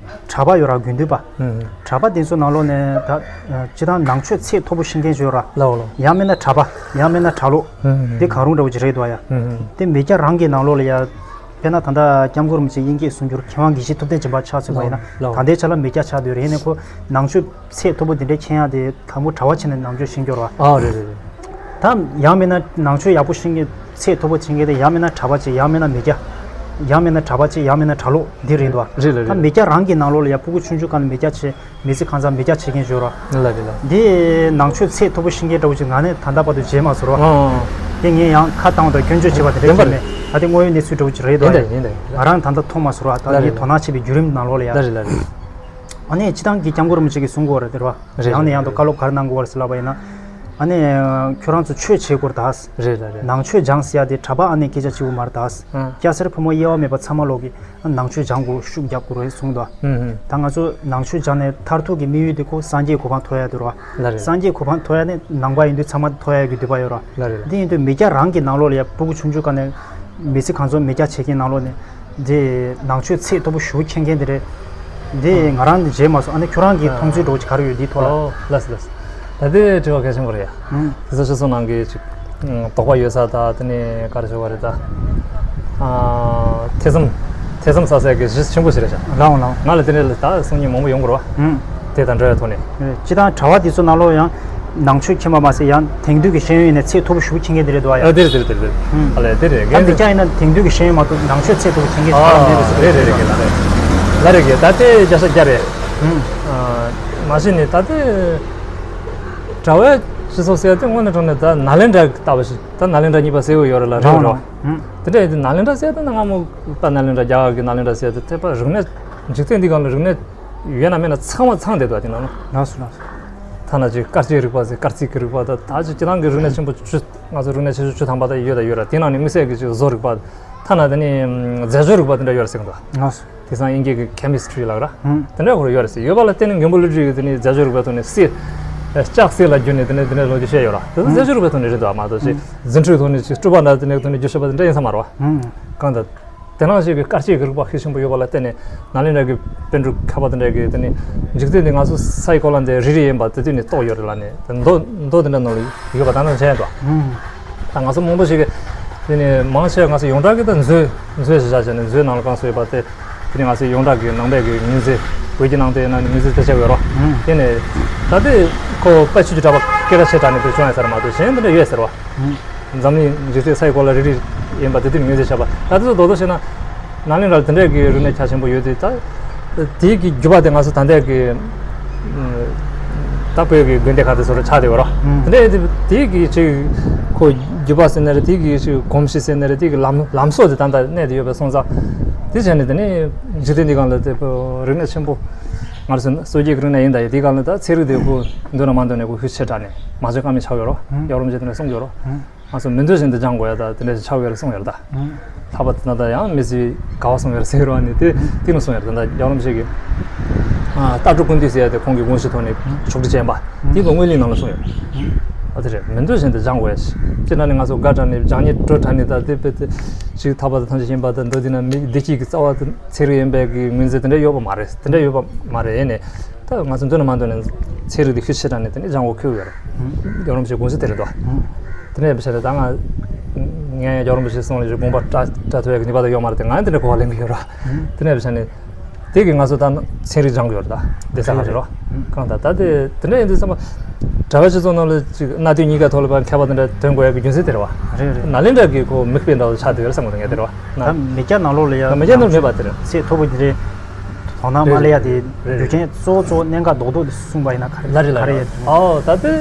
གྲྭ་པ་ཡོད་ར་དགེ་འདུན་པ། ཨུམ། གྲྭ་པ་དེ་ཚོ་ནང་ལོགས་ནས་ད་སྤྱི་བཏང་ནང་ཆོས་ཚད་མཐོ་པོ་ཤེས་མཁན་ཅིག་ཡོད་ར། ལའོ་ལའོ། ཡང་མིན་ན་གྲྭ་པ། ཡང་མིན་ན་གྲྭ་ལོག་ཨུམ། དེ་གང་རུང་འདྲ་བོ་ཅིག་རེད་འདུག་ཡ། ཨུམ། དེ་མི་སྐྱ་རང་གི་ནང་ལོགས་ལ་ཡ། དཔེར་ན་ད་ལྟ་སྐྱབས་མགོན་རིན་པོ་ཆེ་དབྱིན་སྐད་གསུང་སྒྱུར་མཁས་དབང་དགེ་བཤེས་ཐུབ་བསྟན་སྦྱིན་པ་ཆགས་ཚུལ་བ་ཡིན་ན། ལའོ། ད་ལྟའི་ཆ་ལ་མི་སྐྱ་ཆགས་བསྡད་ཡོད་རེད། ཡིན་ནའི་ཁོ་ནང་ཆོས་ཚད་མཐོ་པོ་དེ་འདྲའི་མཁྱེན་ཡ་དེ་དང་པོ་གྲྭ་པ་ཕྱིན་ནས་ནང་ཆོས་ཤེས་རྒྱུ་ར། ཨ་རེད་རེད་རེད། ད་ཡང་མིན་ན་ནང་ཆོས་ཡག་པོ་ཤེས་མཁན་ཚད་མཐོ་པོ་ཤེས་མཁན་དེ་ཡང་མིན་ན་གྲྭ་པ་ཅིག་ཡང་མིན་ན་མི་སྐྱ། ཡང་མིན་ན་གྲྭ་པ་ཅིག་ཡང་མིན་ན་གྲྭ་ལོག་འདི་རེད་འདུག་རེད་ལ་ད་རེད། མི་སྐྱ་རང་གི་ནང་ལོགས་ལ་ཡ་ཕྲུ་གུ་ཆུང་ཆུང་སྒང་ནས་མི་སྐྱ་བྱས་མི་ཚེ་གང་ཚང་མི་སྐྱ་བྱེད་མཁན་ཡོད་ར། ལ་རེད་ལ། འདི་ནང་ཆོས་ཚད་མཐོ་པོ་ཤེས་མཁན་འདྲ་བོ་ཅིག་ང་ནས་ད་ལྟ་བར་དུ་མཇལ་མ་སོང་ར། ཨང་། དེ་ངས་ཡང་ཁ་བཏང་དང་སྐྱོན་བརྗོད་བྱས་པ་དེ་འདྲ་ཡིན་པ་ཅིག་མེད། ད་དེ་དངོས་ཡོད་གནས་ཚུལ་འདྲ་བོ་ཅིག་རེད་འདུག་ཡ། ཡིན་ད་ཡིན་ད། ང་རང་ད་ལྟ་མཐོང་མ་སོང་ར། ད་ལ་ངས་རེད་དོ་སྣང་བྱེད་པའི་བརྒྱུད་རིམ་ནང་ལོགས་ལ་ཡ། ལ་རེད་ལ་རེད། ཨ་ནི་སྤྱི་བཏང་གི་སྐྱབས་མགོན་རིན་པོ་ཆེ་གིས་གསུང་གི་ཡོད་རེད་དེ་ར། རེད། ཡང་ནས་ཡང་དུ་བཀའ་སློབ་ག་རེ་གནང་དགོས་པ་རེད་ཟེར་ལབ་པ་ཡིན་ན། ཨ་ནི་ཁྱོད་རང་ཚོ་ཆོས་བྱེད་དགོས་རེད་ད། རེད་རེད་རེད། ནང་ཆོས་སྦྱངས་ཟེར་ཡ་དེ་གྲྭ་པ་ཨ་ནི་སྐད་ཆ་གཅིག་པུ་མ་རེད་ད། ཨ། སྐྱ་སེར་ཕོ་མོ་དབྱེ་བ་མེད་པ་ཚང་མ་ལོག་གིས་ནང་ཆོས་སྦྱང་དགོས་ཤུགས་རྒྱག་དགོས་རེད་གསུངས་འདུག་ཨ། ཨུ་ཨུ། ད་ང་ཚོ་ནང་ཆོས་སྦྱངས་ནས་མཐར་ཐུག་གི་དམིགས་ཡུལ་དེ་ཁོ་སངས་རྒྱས་གོ་འཕང་ཐོབ་ཡ་དེ་རེད་བ། ལ་རེད། སངས་རྒྱས་གོ་འཕང་ཐོབ་ཡ་ནི་ནང་པ་ཡིན་དུས་ཚང་མ་ཐོབ་ཡ་གི་འདོད་པ་ཡོད་རེད་བ། ལ་རེད། འདི་ཡིན་དུས་མི་སྐྱ་རང་གི་ནང་ལོགས་ལ་ཡ་ཕྲུ་གུ་ཆུང་ཆུང་སྒང་ནས་མི་ཚེ་གང་ཚོད་མི་སྐྱ་བྱེད་མཁན་ནང་ལོགས་ནས། འདི་ནང་ཆོས་ཚད་མཐོ་པོ་ཞེ་པོ་མཁྱེན་མཁན་དེ་རེད། འདི་ང་རང་འདི་མཇལ་མ་སོང་། ཨ་ནི་ཁྱོད་རང་གི་མཐོང་ཚུལ་འདྲ་བོ་ཅིག་ག་རེ་ཡོད་འདིའི་ཐོག་ལ། ཨོ་ལགས་སོ་ལགས་སོ། ད་དེ་དྲི་བ་གལ་ཆེན་པོ་རེད་ཡ། ཨང་། དེ་ཚོ་སྤྱི་ཚོགས་ནང་གི་ཅིག་དོགས་པ་ཡོད་ས་ད་དེ་ནས་ག་རེ་ཟེར་བ་རེད་ད། ཨ། ཐེ་ཚོམ་ཐེ་ཚོམ་ཟ་སའི་གི་གཞི་ཆེན་པོ་ཞིག་རེད་ཤག་ལའོ་ལའོ། ང་ལ་དེ་འདྲའི་ད་གསུང་མཁན་མང་པོ་ཡོང་གི་རེད་བ། ཨང་། དེ་དང་འདྲ་བའི་ཐོག་ནས། སྤྱིར་བཏང་གྲྭ་པ་དེ་ཚོ་ནང་ལོགས་ཡང་ནང་ཆོས་མཁྱེན་པ་མ་ཟད་ཡང་དེང་དུས་ཀྱི་ཤེས་ཡོན་ནས་ཚད་མཐོ་པོ་ཞེ་པོ་མཁྱེན་མཁན་དེ་རེད་འདུག་ཨ། ཡ། ཨ་དེ་རེད་དེ་རེད་དེ་རེད། ཨ་ལས་དེ་རེད། ད་མི་སྐྱ་ཡིན་ན་དེང་དུས་ཀྱི་ཤེས་ཡོན་མ་གཏོགས་ནང་ཆོས་ཚད་མཐོ་པོ་མཁྱེན་མཁན་ཞིག་ཨ་མེད་པའི་བཟོ་འདྲ་རེད་རེད་རེད་རེད། ལ་རེད་གི་ད་དེ་བརྒྱ་ཆ་བརྒྱ་རེད། ཨ་མ་གཞི་ནས་ད་དེ་གྲྭ་པའི་སྤྱི་ཚོགས་ཟེར་དེ་དངོས་གནས་དྲང་གནས་ད་ནཱ་ལེནྡྲ་ལྟ་བུ་ཞིག་ད་ནཱ་ལེནྡྲ་གཉིས་པ་ཟེར་གྱི་ཡོད་རེད་ལ་རེད་རེད། དེ་འདྲ་ཡིན་དུས་ནཱ་ལེནྡྲ་ཟེར་དེ་ན་སྔ་མོ་ད་ནཱ་ལེནྡྲ་རྒྱ་གར་གྱི་ནཱ་ལེནྡྲ་ཟེར་དེ་དེ་པ་རིག་གནས་འཇིག་རྟེན་འདི་སྒང་ལ་རིག་གནས་ཡོད་ན་མེད་ན་ཚང་མ་ཚང་བསྡད་འདུག་དེ་ནང་ལ། ལགས་སོ་ལགས་སོ། ཐ་ན་ཅིག་སྐར་རྩིས་རིག་པ་ཟེར་སྐར་རྩིས་ཀྱི་རིག་པ་དང་ད་ཅིག་སྤྱིར་བཏང་གི་རིག་གནས་ཆེན་པོ་བཅུ་ང་ཚོ་རིག་གནས་ཆེ་ཤོས་བཅུ་ཐམ་པ་དག་ཡོད་དང་ཡོད་ར། དེ་ནང་ནས་དམིགས་བསལ་གྱི་ཅིག་བཟོ་རིག་པ་ཐ་ན་དེ་ནས་རྫས་སྦྱོར་རིག་པ་དེ་འདྲ་ཡོད་ར་ཟེར་གི་འདུག་ལགས་སོ། དེང་སང་དབྱིན་སྐད་ཀྱི་ཁེ་མི་སི་ཊི་རི་ལབ་ར། ཧུམ། དེ་འདྲ་ཁོ་རང་ཡོད་ར་ཟེར། ཡོད་པ་ལ་བརྟེན་ནས་མགོན་པོ་ཀླུ་སྒྲུབ་ཀྱིས་དེ་ནས་རྫས་སྦྱོར་རིག་པའི་ཐོག་ནས་སྲིད་ལྕགས་སྲེག་ལ་བསྒྱུར་ནས་དེ་ནས་དེ་འདྲ་ལོ་རྒྱུས་བཤད་ཡོད་ར། དེ་ཚོ་ཧུམ། རྫས་སྦྱོར་རིག་པའི་ཐོག་ནས་རེད་འདུག་མ་གཏོགས་ཅིག་ཧུམ། རྫུ་འཕྲུལ་ཐོག་ནས་ཅིག་སྤྲུལ་པ་འདྲ་དེ་འདྲའི་ཐོག་ནས་བསྒྱུར་བཞག་པ་དེ་འདྲ་ཡིན་ས་མ་རེད་བ། ཧུམ། གང་ལྟར། དེ་ནང་བཞིན་གྱི་སྐར་རྩིས་ཀྱི་རིག་པ་ཤུགས་ཆེན་པོ་ཡོད་པ་ལ་བརྟེན་ནས་ནཱ་ལེནྡྲ་གི་པཎ་གྲུབ་མཁས་པ་དེ་འདྲ་གིས་དེ་ནི་འཇིག་རྟེན་འདི་ང་ཚོ་སའི་གོ་ལ་འདི་རིལ་རིལ་ཡིན་པ་དེ་དུས་ནས་རྟོགས་ཡོད་རེད་ལབ་ནས་མདོ་མདོ་དེ་འདྲ་ནང་ལ་ཡོད་པ་ད་ནང་བྱས་འདུག་ཨང་། ད་ང་ཚོ་མང་པོ་ཞིག་གིས་དེ་ནི་མང་ཆེ་བ་ང་ཚོ་ཡོངས་གྲགས་ཀྱི་ད་མཛོད་མཛོད་ཞེས་བྱ་བྱས་ནས་མཛོད་ནང་ལ་གང་སོང་ཡོད་པ་དེ་ དེ་ནི་ང་ཚོའི་ཡོངས་གྲགས་ཀྱི་ནང་པའི་གི་ངོས་འཛིན། བོད་ཀྱི་ནང་དེ་ཡིན་ན་ངོས་འཛིན་དེ་ཆགས་ཡོད་རོ། ཨང་། དེ་ནས་ད་ལྟའི་ཁོ་དཔལ་ཆོས་ཀྱི་གྲགས་པ་སྐད་གྲགས་ཆེ་དྲགས་ནས་དེ་བྱུང་ཡ་ཟེར་མ་གཏོགས་གཞན་དེ་འདྲ་ཡོད་ཟེར་བ། ཨང་། འཛམ་གླིང་འཇིག་རྟེན་ས་ཡི་གོ་ལ་རེ་རེ་ཡིན་པ་དེ་དུས་ངོས་འཛིན་བྱས་པ། ད་དེ་ཚོ་རྡོག་རྡོག་བཤད་ན་ནཱ་ལེནྡྲར་དེ་འདྲའི་གི་རིག་གནས་རྒྱ་ཆེན་པོ་ཡོད་དུས། ད་དེའི་གི་རྒྱུད་པ་དེ་ང་ཚོ་ད་ལྟའི་གི་ད་བོད་ཀྱི་དགོན་སྡེ་ཁག་དེ་ཚོ་རུ་ཆགས་བསྡད་ཡོད་རོ། ཨང་། དེ་འདྲའི་དེ་དེའི་གི་ཅིག་ཁོ་རྒྱུད་པ་ཟེར་ན་རེད། དེའི་གི་ཅིག་གོམས་གཤིས་ཟེར་ན་རེད། དེའི་གི་ལམ་ལམ་སྲོལ་དེ་ད་ལྟ་གནས་བསྡད་ཡོད་པ་སོང་ཙང་། དེ་བྱས་ནས་དེ་ནི་འཇིག་རྟེན་འདི་སྒང་ལ་དེ་རིག་གནས་ཆེན་པོ། ང་ཚོ་སྲོལ་རྒྱུན་གྱི་རིག་གནས་ཡིན་ད་ཡོད། དེའི་སྒང་ལ་ད་ཚན་རིག་དེ་ཁོ་འདོད་ན་མ་འདོད་ནས་ཁོ་ཤུགས་ཆེ་དྲགས་ནས་མ་བྱེད་ཀ་མེད་ཆགས་ཡོད་རོ། ཨང་། ཡོ་རོབ་མི་རིགས་དེ་འདྲ་གསུངས་ཡོད་རོ། ཨང་། ང་ཚོ་མི་འདོད་བཞིན་དུ་སྦྱང་དགོས་ཡ་ད་དེ་འདྲ་ཞིག་ཆགས་ཡོད་རེད་གསུངས་ཡོད་རེད་ད། ཨང་། ལྷག་པར་དུ་ད་ལྟ་ཡང་མི་ཚེ་དགའ་བ་གསུངས་ཡོད་རེད་ཟེར་བ་ནི་དེ་དེ་ནི་གསུངས་ཡོད་རེད། ད་ལྟ་ཡོ་རོབ་ཞིག་གིས་ཨ་ལྟ་གྲུབ་ཀུན་བཏུས་ཟེར་ཡ་དེ་ཁོང་གི་དགོངས་གཞི་ཐོག་ནས་ཕྱོགས་སྒྲིག་བྱས་པ་དེ་གི་སྔོན་གླེང་ནང་ལ་གསུངས་ཡོད། ཨ་དེ་རེད། མི་འདོད་བཞིན་དུ་སྦྱང་དགོས་ཡ་ཞིག་སྤྱིར་ན་ནི་ང་ཚོ་དགའ་དྲགས་ནས་སྦྱང་སྙིང་བྲོ་དྲགས་ནས་ད་དེ་དཔེ་དེ་ཞིག་ཐག་པ་དང་ཐང་ཆད་ཡིན་པ་དང་། མདོ་དེ་ན་མི་བདེ་སྐྱིད་ཀྱི་རྩ་བ་དང་ཚན་རིག་ཡིན་པའི་གི་ངོས་འཛིན་དེ་འདྲ་ཡོད་པ་མ་རེད། དེ་འདྲ་ཡོད་པ་མ་རེད། ཡིན་ནའི་ད་ང་ཚོ་འདོད་ན་མ་འདོད་ནས་ཚན་རིག་དེ་ཤུགས་ཆེ་དྲགས་ནས་དེ་ནས་སྦྱང་དགོས་ཁེལ་ཡོད་རེད། ཡོ་རོབ་ཞིག་དགོངས་གཞི་དེ་རེད་འདུག་དེ་ནས་བྱས་ནས་ད་ང་ངས་ཡོ་རོབ་ཞིག་སོང་ལ་དགོངས་པ་བཀྲ་བཀྲ་ཐུབ་ཡག་གི་ནུས་པ་དང་ཡོད་མ་རེད་དེ། ང་དེ་འདྲ་གོ་བ་ལེན་གི་ཡོད་ར། དེ་ནས་བྱས་ནས་དེ་གི་ང་ཚོ་ད་ཚན་རིག་སྦྱང་གི་ཡོད་རེད། ད་སྡེ་ཚན་ཁག་ཅིག་རོ། གང་ལྟར་ད་དེ་དེ་འདྲ་ཡིན་དུས་ཙམ་པ་གྲྭ་པ་སྤྱི་ཚོགས་ནང་ལ་ཅིག་གནའ་དུས་གཉིས་ཀ་ཐོག་ལ་ཕར་མཁས་པ་དེ་འདྲ་ཐོན་དགོས་ཡག་གི་རྒྱུ་མཚན་དེ་རེད་བ། རེད་རེད། ནཱ་ལེནྡྲ་གི་ཁོ་མིག་དཔེ་འདྲ་བོ་ཆགས་བསྡད་ཡོད་རེད་བསམ་གི་འདུག་ངས་དེ་རེད་བ། ད་མི་སྐྱ་ནང་ལོགས་ལ་ཡང་མི་སྐྱ་ནང་མེད་པ་དེ་རེད། ཚད་མཐོ་པོ་དེ་འདྲའི་དོ་སྣང་མ་སླེབས་ཡ་དེ་རྒྱུ་རྐྱེན་གཙོ་བོ་གཙོ་བོ་གནད་འགག་རྡོག་རྡོག་དེ་གསུངས་པ་ཡིན་ན་ག་རེ་ལ་རེད་ལ་ག་རེ་རེད། ཡོད་འདུག་ཨོ་ད་དེ་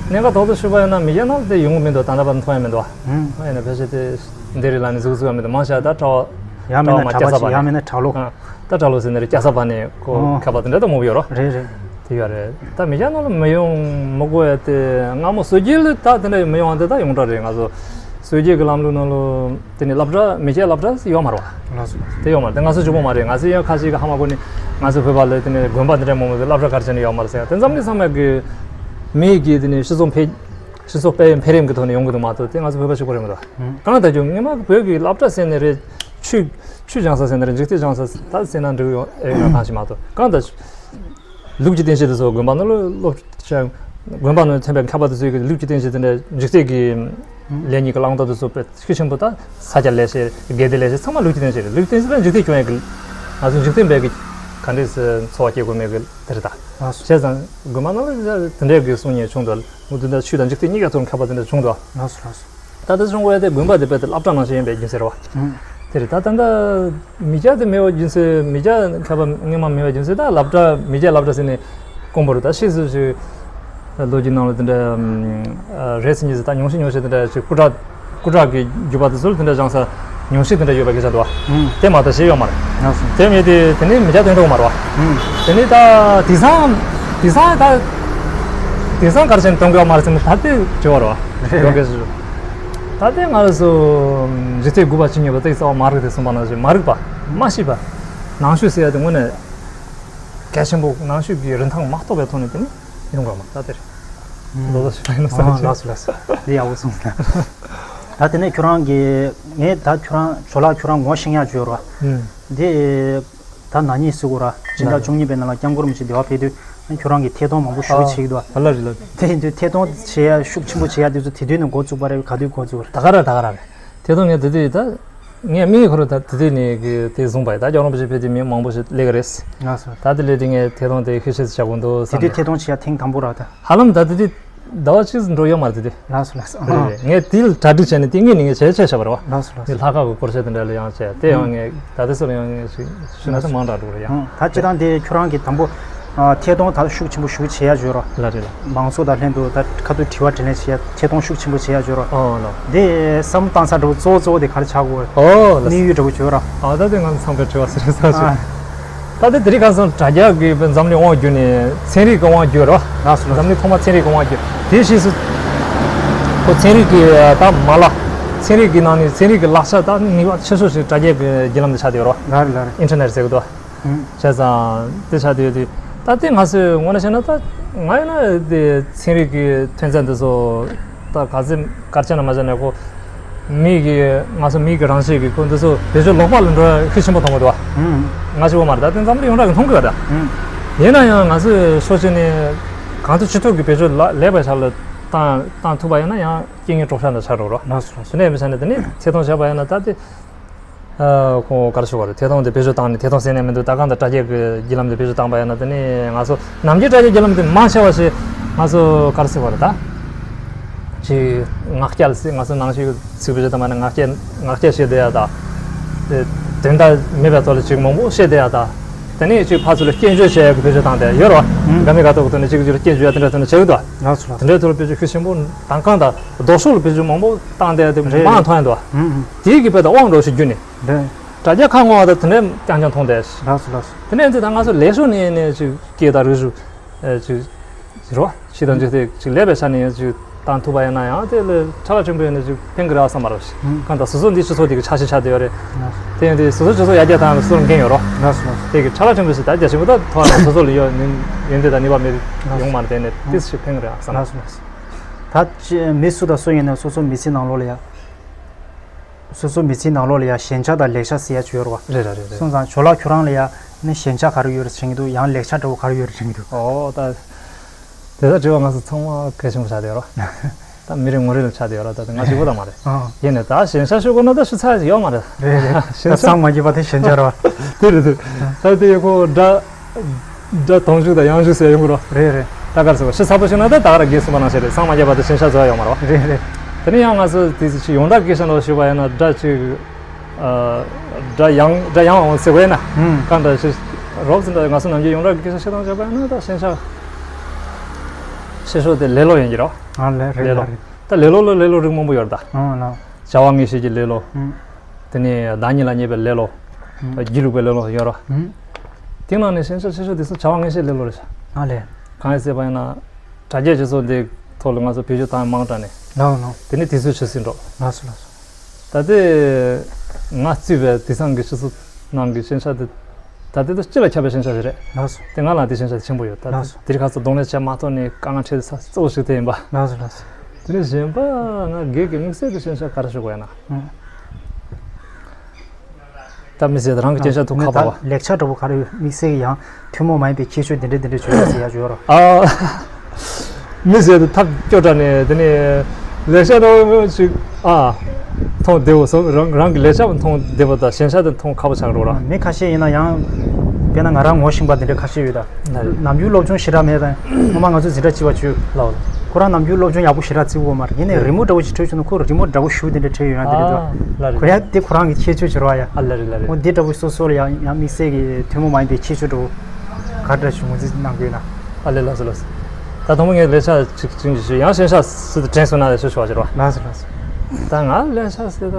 གནད་འགག་རྡོག་རྡོག་ཞུས་པ་ཡིན་ན་མི་སྐྱ་ནང་དེ་ཡོང་གི་མི་འདུག་ད་ལྟ་བར་མཐོང་ཡ་མི་འདུག་ཨ། ཨ་ཡིན་ན་ཕལ་ཆེར་དེ་འདི་རེད་ལ་ནི་གཟུགས་གཟུགས་ཡ་མི་འདུག་མང་ཆེ་བ་ད་གྲྭ་བ་ཡང་མིན་ན་གྲྭ་པ་ཅིག་ཡང་མིན་ན་གྲྭ་ལོག་ད་གྲྭ་ལོག་ཟེར་ནི་རེད། སྐྱ་ས་བ་ནས་ཁོ་ཨོ་མཁས་པ་དེ་འདྲ་ད་མོ་ཡོད་རོ། རེད་རེད། དེ་ཡོད་རེད། ད་མི་སྐྱ་ནང་ལ་མི་ཡོང་མི་དགོས་ཡ་དེ་སྔ་མོ་སྲོལ་རྒྱུན་ལ་ད་དེ་འདྲ་མི་ཡོང་བ་དེ་ད་ཡོངས་གྲགས་རེད། ང་ཚོ་སྲོལ་རྒྱུན་གྱི་ལམ་ལུགས་ནང་ལོ་དེ་ནི་སློབ་གྲྭ་མི་སྐྱ་སློབ་གྲྭ་ཡོད་མ་རེད་བ། ལགས་སོ། དེ་ཡོད་མ་རེད། དེ་ང་ཚོ་གཅིག་པོ་མ་རེད། ང་ཚོ་ཡང་ཁ་ཤས་ཀྱི་ཧ་མ་གོ་ནི་ང་ཚོ་བོད་པ་ལ་དེ་ནི་དགོན་པ་འདི་འདྲ་མང་པོ་གི་སློབ་གྲྭ་ག་རེ་བྱས་ནས་ཡོད་མ་རེད་ཟེར་ཡ་དེ་འཛམ་གླིང་ཚང་མ་གི་མི་གི་དེ་ནི་སྤྱི་ཚོགས་འཕེལ་སྤྱི་ཚོགས་སྤེལ་འཕེལ་རིམ་གྱི་ཐོག་ནས་ཡོང་གི་འདུག་མ་གཏོགས་དེ་ང་ཚོ་བོད་པ་གཅིག་པོ་རེད་མི་འདུག་བ། གང་ལྟར་ཀྱང་སྔོན་མ་བོད་ཀྱི་སློབ་གྲྭ་ཟེར་ནི་རེད། ཆོས་ཆོས་སྦྱང་ས་ཟེར་ནི་རེད། འཇིག་རྟེན་སྦྱང་ས་ད་ཟེར་ན་འགྲིག་ཡོང་ཨེ་ཡོད་ན་གང་ཞིག་མ་གཏོགས་གང་ལྟར། ལུགས་ཀྱི་བསྟན་བཅོས་དེ་ཚོ་དགོན་པ་ནང་ལ་སློབ་ཆེན་དགོན་པ་ནང་ཐོན་པའི་མཁས་པ་དེ་ཚོས་ཀྱི་ལུགས་ཀྱི་བསྟན་བཅོས་དེ་འདྲ་འཇིག་རྟེན་གྱི་ལས་ཉིད་ཀྱི་བླང་དོར་དེ་ཚོ་དཔེ་ཤུགས་ཆེན་པོ་ད་ས་སྐྱ་ལེགས་བཤད་དགེ་ལྡན་ལེགས་བཤད་ཚང་མ་ལུགས་ཀྱི་བསྟན་བཅོས་རེད། ལུགས་ཀྱི་བསྟན་བཅོས་ལ་འཇིག་རྟེན་སྐྱོང་ཡག་གི་ང་ཚོ་འཇིག་རྟེན་པའི་གི་ག་འདྲས་སེ་འཚོ་བ་སྐྱེལ་དགོས་མེད་གི་དེ་རེད་ད། ལགས་སོ། བྱས་ཙང་དགོན་པ་ནང་ལ་དེ་འདྲའི་གི་གསུང་མཁན་བྱུང་འདུག་མུ་མཐུད་ད་ཆོས་དང་འཇིག་རྟེན་གཉིས་ཀ་ཐོག་མཁས་པ་དེ་འདྲ་བྱུང་འདུག་ལགས་སོ་ལགས་སོ། ད་ལྟ་བྱུང་བའི་དེ་དགོན་པ་དེ་དཔེ་དེ་སློབ་གྲྭ་ནང་བཞིན་ཡིན་པའི་རྒྱུ་མཚན་རེད་བ། ཨང་། དེ་རེད། ད་ད་ལྟ་མི་སྐྱ་དེ་མེད་པའི་རྒྱུ་མཚན། མི་སྐྱ་མཁས་པ་སྔོན་མ་མེད་པའི་རྒྱུ་མཚན་ད་སློབ་གྲྭ་མི་སྐྱ་སློབ་གྲྭ་ཟེར་ནས་དཀོན་པོ་རེད། ད་ཕྱིས་སུ་ཞིག་ལོ་རྒྱུས་ནང་ལ་དེ་འདྲ་ཨ་རེད་ཟེར་མཁན་ཟེར་ད་ཉུང་ཤས་ཉུང་ཤས་དེ་འདྲ་ཞིག་སྐུ་དྲག་སྐུ་དྲག་གི་རྒྱུད་པ་དེ་ཚོ་ལ་དེ་འདྲ་སྦྱང་ས་ཉུང་ཤས་དེ་འདྲ་ཡོད་པའི་སྐད་ཆ་འདུག་བ། ཨང་། དེ་མ་གཏོགས་གཞན་ཡོད་མ་རེད། ལགས་སོ། དེ་མེད་དེ་དེ་ནས་མི་སྐྱ་དོན་འགྲོ་མ་རེད་བ། ཨང་། དེ་ནས་ད་དེང་སང་དེང་སང་ད་དེང་སང་ག་རེ་བྱས་ནས་གཏོང་དགོས་མ་རེད་ཟེར་ན་ད་དེ་བྱེད་པ་རེད་བ། རེད། ཡོད་སྐད་ཆ། ད་ལྟའི་ང་རང་ཚོ་འཇིག་རྟེན་དགུ་པ་ཇི་སྙེད་པ་དེ་རྩ་བ་མ་རིག་དེ་གསུངས་པ་ནང་བཞིན་མ་རིག་པ་མ་ཤེས་པ་ནང་ཆོས་ཟེར་ཡ་དེ་དངོས་གནས་གལ་ཆེན་པོ་ནང་ཆོས་ཀྱི་རིན་ཐང་མ་རྟོགས་པའི་ཐོག་ནས་དེ་ནི་ཡོང་དགོས་མ་རེད། ད་དེར་མདོ་དོ་ཞིག་ཡིན་ན་ཨ་བསམ་ལགས་སོ་ལགས་སོ། འདི་ཡག་པོ་གསུངས་སོང་། ད་དེ་ནས་ཁྱོད་རང་གི་ངས་ད་ཁྱོད་རང་ཇོ་ལགས་ཁྱོད་རང་ངོ་ཤེས་ཡ་བྱོས་རོགས། ཨུམ། འདི། ད་ན་ནིང་ཟེར་དགོས་ར། སྤྱི་ཟླ་བཅུ་གཉིས་པའི་ནང་ལ་སྐྱབས་མགོན་རིན་པོ་ཆེ་འདི་བ་ཕེབས་དུས་ཁྱོད་རང་གིས་ཐད་གཏོང་མང་པོ་ཞེ་པོ་བྱེད་ཀྱི་འདུག་བ། ཨ་ལ་རེད་ལ། དེ་ཡིན་དུས་ཐད་གཏོང་བྱེད་ཡ་ཤུགས་ཆེན་པོ་བྱེད་ཡ་དེ་ཚོ་དེ་དུས་ནས་འགོ་བཙུགས་པ་རེད། ག་དུས་འགོ་བཙུགས་པ་རེད། ད་ག་རང་ད་ག་རང་རེད། ཐད་གཏོང་ངས་དེ་དུས་ད་ངས་དམིགས་ཡུལ་ཁོ་རང་ད་དེ་དུས་ནས་གི་དེ་བཟུང་པ་ཡིན། ད་སྐྱབས་མགོན་རིན་པོ་ཆེ་ཕེབས་དུས་མི་མང་པོ་ཞིག་སླེབས་ཀྱི་རེད། ལགས་སོ། ད་དེ་སླེབས་དུས་ངས་ཐད་གཏོང་དེ་ཤུགས་ཆེ་བྱ་དགོས་འདུག་བསམ་ནས། དེ་དུས་ཐད་གཏོང་བྱེད་ཡ་ཐེངས་དང་པོ་ར་ད། ཧ་ལམ་ད་དེ་དུས་ཟླ་བ་གཅིག་འགྲོ་ཡོད་མ་རེད་དེ་དུས། ལགས་སོ་ལགས་སོ། རེད་རེད། ངས་དེ་ལ་གྲ་སྒྲིག་བྱས་ནས་དེ་ངས་ནི་ངས་བྱས་བྱས་བཞག་པ་རེད་བ། ལགས་སོ་ལགས་སོ། ངས་ལྷག་དཀར་གི་སྐོར་བཤད་དེ་འདྲ་ལ་ཡང་བྱས་དེ་ཡང་ངས་ད་ལྟ་སོ་ལ་ཡང་ངས་ཞུ་ན་ད་མང་དྲགས་འགྲོ་རེད་ཡང་། ད་སྤྱིར་བཏང་དེ་ཁྱོད་རང་གི་དང་པོ་ཨ་ཐད་གཏོང་ད་ཤུགས་ཆེན་པོ་ཞུ་བྱེད་ཡ་བྱོས་རོགས། ལགས་རེད་ལགས། མང་ཚོགས་དང་ལྷན་དུ་ད་ཁ་ཐུག་དྲི་བ་དྲིས་ལན་བྱེད་ཡ་ཐད་གཏོང་ཤུགས་ཆེན་པོ་བྱེད་ཡ་བྱོས་རོགས། ཨོ་ལགས། དེ་བསམ་བློ་བཏང་ས་འདྲ་བོ་གཙོ་བོ་གཙོ་བོ་དེ་ག་རེ་ཆགས་དགོས། ཨོ་ལགས། དམིགས་ཡུལ་འདྲ་བོ་བྱོས་རོགས། ཨ་ད་དེ་ང་ཚོ་ཚང་མས་དྲི་བ་ཟེར་ས་ཞིག་ད་ལྟ་དེ་རིང་ཁ་སང་དྲ་རྒྱ་གི་འཛམ་གླིང་དབང་བསྒྱུར་ནས་ཚན་རིག་གི་དབང་བསྒྱུར་རོ། ལགས་སོ་ལགས་སོ། འཛམ་གླིང་ཐོག་མ་ཚན་རིག་གི་དབང་བསྒྱུར། དེ་ཕྱིས་སུ་ཁོ་ཚན་རིག་གི་ད་མ་ལག་ཚན་རིག་གི་ནང་ནས་ཚན་རིག་གི་ལག་ཆ་ད་ནུས་པ་ཆེ་ཤོས་ཤིག་དྲ་རྒྱའི་གི་བརྒྱུད་ལམ་དུ་ཆགས་བསྡད་ཡོད་རོ། ལགས་རེད་ལགས་རེད། ཨིན་ཊར་ནེཊ་ཟེར་གི་འདུག་ཨང་། བྱས་ཙང་དེ་ཆགས་བསྡད་ཡོད་དུས་ད་ལྟའི་ང་ཚོས་དངོས་གནས་བཤད་ན་ད་ང་ཡིན་ན་དེ་ཚན་རིག་གི་ཐོན་རྫས་འདི་ཚོ་ད་ག་ཚོད་ག་རེ་བྱས་ན་མ་བྱས་ན་ཁོ། མི་གི་ང་ཚོ་མི་གི་རང་བཞིན་གྱི་ཁོ་འདི་ཚོ་བེད་སྤྱོད་ལོག་པ་ལ་འགྲོ་ཤུགས་ཆེན་པོ་མཐོང་གི་འདུག་བ། ཨང་། ང་གཅིག་པོ་མ་རེད། ད་དེ་འཛམ་གླིང་ཡོངས་གྲགས་ཀྱི་མཐོང་གི་ཡོད་རེད། ཨང་། ཡིན་ན་ཡང་ང་ཚོས་ཕྱོགས་གཅིག་ནས་གང་ཐུབ་ཅི་ཐུབ་ཀྱིས་བེད་སྤྱོད་ལ་ལེགས་པའི་ཆ་ལ་བཏང་བཏང་ཐུབ་པ་ཡིན་ན་ཡང་རྐྱེན་ངན་གྲོགས་ཤ་འདྲ་ཆགས་འགྲོ་རོགས། ལགས་སོ་ལགས་སོ། དེ་ནས་མི་ཚད་ནས་དེ་ནས་ཐད་གཏོང་བྱས་པ་ཡིན་ན་ད་དེ། ཨ། ཁོང་ག་རེ་ཞུ་དགོས་རེད། ཐད་གཏོང་དེ་བེད་སྤྱོད་བཏང་ནས། ཐད་གཏོང་ཟེར་ནས་མི་འདུག་ད་གང་ལྟར་དྲ་རྒྱའི་བརྒྱུད་ལམ་དེ་བེད་སྤྱོད་བཏང་པ་ཡིན་ན། དེ་ནས་ང་ཚོ་ནམ་རྒྱུན་དྲ་རྒྱའི་བརྒྱུད་ལམ་དེ་མང་ཆེ་བ་ཞིག་ང་ཚོ་ག་རེ་ཟེར་དགོས་རེད། ད་ཅིག་ངག་རྒྱལ་ཟེར། ང་ཚོ་ནང་ཆོས་ཚིག་བེད་སྤྱོད་བཏང་པ་ན་ངག་རྒྱལ་ངག་རྒྱལ་བཤད་བསྡད་ཡ་དང་། དེ་དོན་དག་མེད་པའི་ཐོག་ལ་ཅིག་མང་པོ་བཤད་བསྡད་ཡ་དང་། དེ་ནས་ཅིག་ཕར་ཚུར་ལ་སྐྱོན་བརྗོད་བྱེད་ཡ་གི་བེད་སྤྱོད་བཏང་བསྡད་ཡོད་རེད་བ། ཨང་། དགའ་མི་དགའ་ཐོག་གི་ཐོག་ནས་ཅིག་གི་ཅིག་ལ་སྐྱོན་བརྗོད་ཡ་དེ་འདྲ་ཐོག་ནས་བྱེད་ཀྱི་འདུག་ལགས་སོ། ལགས་སོ། དེ་འདྲའི་ཐོག་ལ་བེད་སྤྱོད་ཤུགས་ཆེན་པོ་དང་། གང་ལྟར་ལྡོག་ཕྱོགས་ལ་བེད་སྤྱོད་མང་པོ་བཏང་བསྡད་དེ་རེད། མང་རེད། མཐོང་ཡ་འདུག་ཨང་། ཨང་། དེའི་གི་དཔེ་དང་དབང་འགྲོ་ཞིག་བརྒྱུད་ནས། རེད། དྲ་རྒྱ་ཁ་སྔོག་པ་དང་དེ་འདྲ་རྐྱང་རྐྱང་མཐོང་བསྡད། ལགས་སོ། ལགས་སོ། དེ་ནས་འདི་ད་ང་ཚོ་ལེགས་ཤོས་ནས་ནས་ཅིག་སྐད་དང་རིག་གཞུང་། ཨེ། ཅིག་རོ། ཕྱི་དང་འཇིག་རྟེན་ཅིག་ལེགས་པའི་ཆ་ནས་ཅིག་བཏང་ཐུབ་པ་ཡིན་ན་ཡང་དེ་ལ་ཕྲ་བ་ཕྲན་བུ་ཡིན་ན་ཅིག་ཕན་གི་རེད་བསམ་པ་རེད། ཨང་། གང་ལྟར་སོ་སོ་འདི་སྤྱི་ཚོགས་འདི་གི་ཆ་ཤས་ཆགས་བསྡད་ཡོད་རེད། ལགས་སོ། དེ་ཡིན་དུས་སོ་སོ་སྤྱི་ཚོགས་ཡར་རྒྱས་བཏང་ན་སོ་སོར་འགན་ཡོད་རོ། ལགས་སོ། ལགས་སོ། དེ་གི་ཕྲ་བ་ཕྲན་བུ་ཞིག་ད་རྒྱ་ཆེན་པོ་ད་ཐོག་ལ་སོ་སོ་ལ་ཡོད་ཡོན་ཏན་དང་ནུས་པ་མེད། ལགས་སོ། ཡོང་མ་རེད། དེ་ནས་ཨང་། ཏིས་ཞིག་ཕན་གི་རེད་བསམ། ལགས་སོ། ལགས་སོ། ད་ཅི་མི་སུ་དང་སུ་ཡིན་ན་སོ་སོ་མི་ཚེའི་ནང་ལོགས་ལ་ཡ། སོ་སོ་མི་ཚེའི་ནང་ལོགས་ལ་ཡ་ཞན་ཆ་དང་ལེགས་ཆ་ཟེར་ཡ་ཅིག་ཡོད་རེད་བ། རེད་རེད་རེད་རེད། སོང་ཙང་ཇོ་ལགས་ཁྱོད་རང་ལ་ཡ་ནི་ཞན་ཆ་ག་རེ་ཡོད་རེད་དྲན་གྱི་འདུག་ཡང་ལེགས་ཆ་འདྲ་བོ་ག་རེ་ཡོད་རེད་དྲན་གྱི་འདུག་ཨོ། ད་དེ་ད་དྲི་བ་ང་ཚོ་ཚང་མ་གལ་ཆེན་པོ་ཆགས་བསྡད་ཡོད་རེད། ད་མི་རེ་ངོ་རེ་ལ་ཆགས་བསྡད་ཡོད་རེད། ད་དེ་ང་གཅིག་པོ་ད་མ་རེད། ཨ། ཡིན་ནའི་ད་ཞན་ཆ་ཞུ་དགོས་ན་ད་ཞུ་ཚར་ཡོད་མ་རེད། རེད་རེད། ཞན་ཆ། ད་སངས་མ་རྒྱས་པ་དེ་ཞན་ཆ་རེད་བ། དེ་རེད་དེ། ད་དེ་ཡོད་ཁོ་འདྲ། སྒྲ་དོང་འཇུག་དང་ཡང་འཇུག་ཟེར་ཡོང་གི་རོ། རེད་རེད། ད་གར་ཟེར་བ་ཞིག་ཚ་པོ་ཞིག་ན་ད་ད་ག་ར་རྒས་སོང་པ་ནང་བཞིན་རེད། སངས་མ་རྒྱས་པ་དེ་ཞན་ཆ་བཟོ་ཡ་ཡོད་མ་རོ། རེད་རེད། དེ་ནས་ཡང་ང་ཚོ་དེ་ཚོ་ཞིག་ཡོངས་གྲགས་སྐད་ཆ་འདྲ་ཞུས་པ་ཡིན་ན་སྒྲ་ཅིག་ཨ། སྒྲ་ཡང་སྒྲ་ཡང་འོང་ཟེར་བས་ན། ཨང་། གང་འདྲ་ཞིག་རོབ་ཙམ་འདྲ་ང་ཚོ་ནམ་རྒྱུན་ཡོངས་གྲགས་སྐད་ཆ་བཤད་སྟངས་བྱས་པ་ཡིན་ན་ད་ཞན་ཆ་ཆེ་ཤོས་དེ་ལེ་ལོ་ཡིན་གྱི་རོ། ཨ་ལེ་རེད། ལེ་ལོ། ལེ་རེད། ད་ལེ་ལོ་ལ་ལེ་ལོ་རིགས་མང་པོ་ཡོད་རེད་ད། ཨང་ལགས། བྱ་བ་ངེས་ཤེས་ཀྱི་ལེ་ལོ། ཨང་། དེ་ནས་བདག་ཉིད་ལ་ངེས་པའི་ལེ་ལོ། ཨང་། སྒྱིད་ལུག་པའི་ལེ་ལོ་ཡོད་རོ། ཨང་། དེའི་ནང་ནས་ཞན་ཆ་ཆེ་ཤོས་དེ་ཚོ་བྱ་བ་ངེས་ཤེས་ལེ་ལོ་རེད་ཤག་ཨ་ལེ། གང་ཡིན་ཟེར་བ་ཡིན་ན། དྲ་རྒྱ་སྤྱི་ཚོགས་འདི་ཐོག་ལ་ང་ཚོ་བེད་སྤྱོད་བཏང་མང་དྲགས་ནས། ལགས་ལགས། དེ་ནས་དུས་ཚོད་ཆུད་ཟིན་འགྲོ། ལགས་སོ་ལགས་སོ། ད་ལྟའི་ང་གཙོས་པའི་དེང་སང་གི་སྤྱི་ཚོགས་ནང་གི་ཞན་ཆ་དེ། ད་ལྟའི་དུས་སྤྱི་ལ་ཁྱབ་པའི་ཞན་ཆ་ཞིག་རེད། ལགས་སོ། དེ་ང་ལ་དེ་ཞན་ཆ་དེ་ཆེན་པོ་ཡོད། ད་ལགས་སོ། དེ་རིང་ཁ་སང་གདོང་ལེན་བྱས་མ་ཐུབ་ནས་དཀའ་ངལ་འཕྲད་ས་གཙོ་བོ་ཞིག་དེ་ཡིན་པ། ལགས་སོ་ལགས་སོ། དེ་ནས་གཞན་པ་ང་སྒེར་གྱི་དམིགས་བསལ་གྱི་ཞན་ཆ་ག་རེ་ཞུ་དགོས་ཡ་ན། ཨང་། ད་མི་ཟེར་ད་རང་གི་སྐད་ཆ་ཐུག་ཁ་ནས་པ་ད་བ། ལེགས་ཆ་འདྲ་པོ་ག་རེ་ཡོད། དམིགས་བསལ་གྱི་ཡང་ཐུན་མོང་མ་ཡིན་པའི་ཁྱད་ཆོས་འདི་འདྲ་འདི་འདྲ་བྱོས་ཟེར་ཡ་ཡོད་རོ། ཨ། མི་ཟེར་དུ་ཐབས་སྐྱོ་དྲགས་ནས་དེ་ནས་ལེགས་ཆ་འདྲ་པོ་ཞིག་ཨ། མཐོང་བདེ་བོ་སོ། རང་རང་གི་ལེགས་ཆ་མཐོང་བདེ་བོ་དང་ཞན་ཆ་དེ་མཐོང་ཁག་པོ་ཆགས་འགྲོ་ར། མི་ཁ་ཤས་ཡིན་ན་ཡང་། དཔེར་ན་ང་རང་ངོ་ཤེས་པ་འདི་འདྲ་ཁ་ཤས་ཡོད་ད། ལགས་རེད། ནམ་རྒྱུན་སློབ་སྦྱོང་ཞེ་དྲག་མེད་ད། སྔོན་མ་ང་ཚོ་འཛིན་གྲྭ་གཅིག་པ་བྱོས། ལགས་རེད། ཁོ་རང་ནམ་རྒྱུན་སློབ་སྦྱོང་ཡག་པོ་ཞེ་དྲག་བརྩི་གི་ཡོད་མ་རེད། ཡིན་ནའི་རི་མོ་འདྲ་པོ་ཞིག་འཕྲོད་བྱུང་ན་ཁོ་རི་མོ་འདྲ་པོ་ཞུ་དེ་འདྲ་འཕྲད་ཡོད་ཡང་དེ་རེད་ཨ། ལགས་རེད། ཁོ་ཡ་དེ་ཁོ་རང་གི་ཁྱད་ཆོས་བྱེད་རོགས་ཡ། ཨ་ལགས་རེད་ལགས་རེད། འོ་འདི་འདྲ་པོ་སོ་སོ་ལ་ཡང་ཡང་དམིགས་བསལ་གྱི་ཐུན་མོང་མ་ཡིན་པའི་ཁྱད་ཆོས་འདྲ་པོ་ག་འདྲ་ཞིག་ངོས་འཛིན་གནང་གི་ཡོད་ན། ཨ་ལས། ལགས་སོ་ལགས་སོ། ད་དང་པོ་ངས་ལེགས་ཆ་ཅིག་ཅིག་ཞུ། ཡང་ཞན་ཆ་སུ་དང་དྲན་སོང་ན་ལེགས་ཤོས་ཞུ་བ་ཞིག་རེད་བ། ལགས་སོ་ལགས་སོ། ད་ང་ལེགས་ཆ་ཟེར་ད་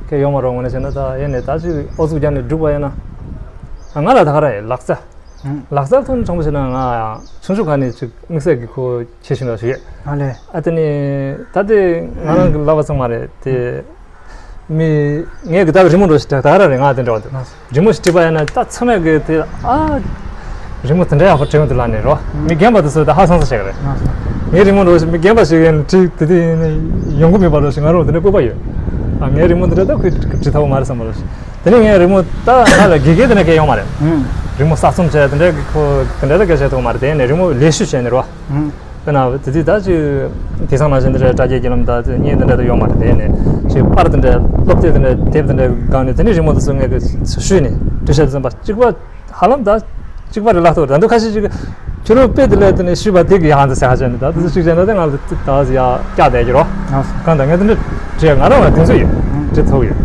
གལ་ཡོད་མ་རེད། དངོས་གནས་བྱས་ན་ད་ཡིན་ནས་ད་ཅིག་ཨུ་ཚུགས་རྒྱབ་ནས་སྒྲུག་པ་ཡིན་ན། ང་ལ་ད་ག་རེ་ལག་རྩལ། ཨང་། ལག་རྩལ་ཐོག་ནས་དྲང་པོ་བྱས་ན་ང་ཡང་ཆུང་ཆུང་སྒང་ནས་ཅིག་དམིགས་བསལ་གྱི་ཁོ་ཁྱད་ཆོས་འདྲ་ཞིག་ཡོད། ཨ་ལས། ཨ་དེ་ནས་ད་དེ་ང་རང་གི་ལབ་པ་ཚང་མ་རེད་དེ། མི་ངས་གི་ད་རི་མོ་འདྲ་ཞིག་བྲིས་ད་ག་རེ་རེད། ང་དེ་འདྲ་བ་དེ་རི་མོ་ཞིག་བྲིས་པ་ཡིན་ན་ད་ཚང་མས་གི་དེ་ཨ་རི་མོ་དེ་འདྲ་ཡག་པོ་བྲིས་འདུག་ལབ་ནས་རོ། མི་རྒན་པ་དེ་ཚོ་ད་ཧ་སང་ས་ཞིག་རེད། ངའི་རི་མོ་འདྲ་ཞིག་མི་རྒན་པ་ཞིག་ཡིན་བྲིས་དེ་དེ་ཡིན་ན་ཡོང་གི་མེད་པ་འདྲ་ཞིག་ང་རང་དེ་འདྲ་སྤོབས་པ་ཡོད། ཨ་ངའི་རི་མོ་འདི་འདྲ་ད་ཁོས་བྲིས་ཐུབ་པ་མ་རེད་བསམ་པ་འདྲ་ཞིག་དེ་ནས་ངའི་རི་མོ་ད་ང་ལ་དགེ་རྒན་དེ་འདྲ་གས་ཡོང་མ་རེད། རི་མོ་གསར་རྩོམ་བྱས་དེ་འདྲ་གི་ཁོ་དེ་འདྲ་ད་གས་བྱས་ཐུབ་མ་རེད། དེ་ནས་རི་མོ་ལས་ཞུ་བྱས་ནས་རོ། དཔེར་ན་དེ་དུས་ད་ཅིག་དེང་སང་ནང་བཞིན་དེ་འདྲའི་དྲ་རྒྱའི་བརྒྱུད་ལམ་དང་བརྙན་དེ་འདྲ་ད་ཡོད་མ་རེད། དེ་ནས་ཅིག་པར་དེ་འདྲ་སློབ་དེབ་དེ་འདྲ་དེབ་དེ་འདྲ་སྒང་ནས་དེ་ནས་རི་མོ་དེ་ཚོ་ངས་གི་བཤུས་ནས་འགྲེལ་བཤད་དེ་ཚོ་པར་གཅིག་པ་ཧ་ལམ་ད་གཅིག་པ་རེ་བརླག་ཐུབ་རེད། ད་དུང་ཁ་ཤས་ཅིག་ཁྱོད་རང་དཔེ་དེ་ལས་དེ་ནས་བཤུས་པ་དེ་གི་ཡང་དེ་ཟེར་ཧ་ཅང་ནས་ད་དེ་ཚོ་ཅིག་བྱས་ན་དེ་ང་ལ་ད་ཡ་བཀྱག་བསྡད་ཀྱི་རོ། གང་ལྟར་ངས་དེ་འདྲ་བྲིས་ང་རང་ལ་གདེང་ཚོད་ཡོད། འབྲི་ཐུབ་ཡོད།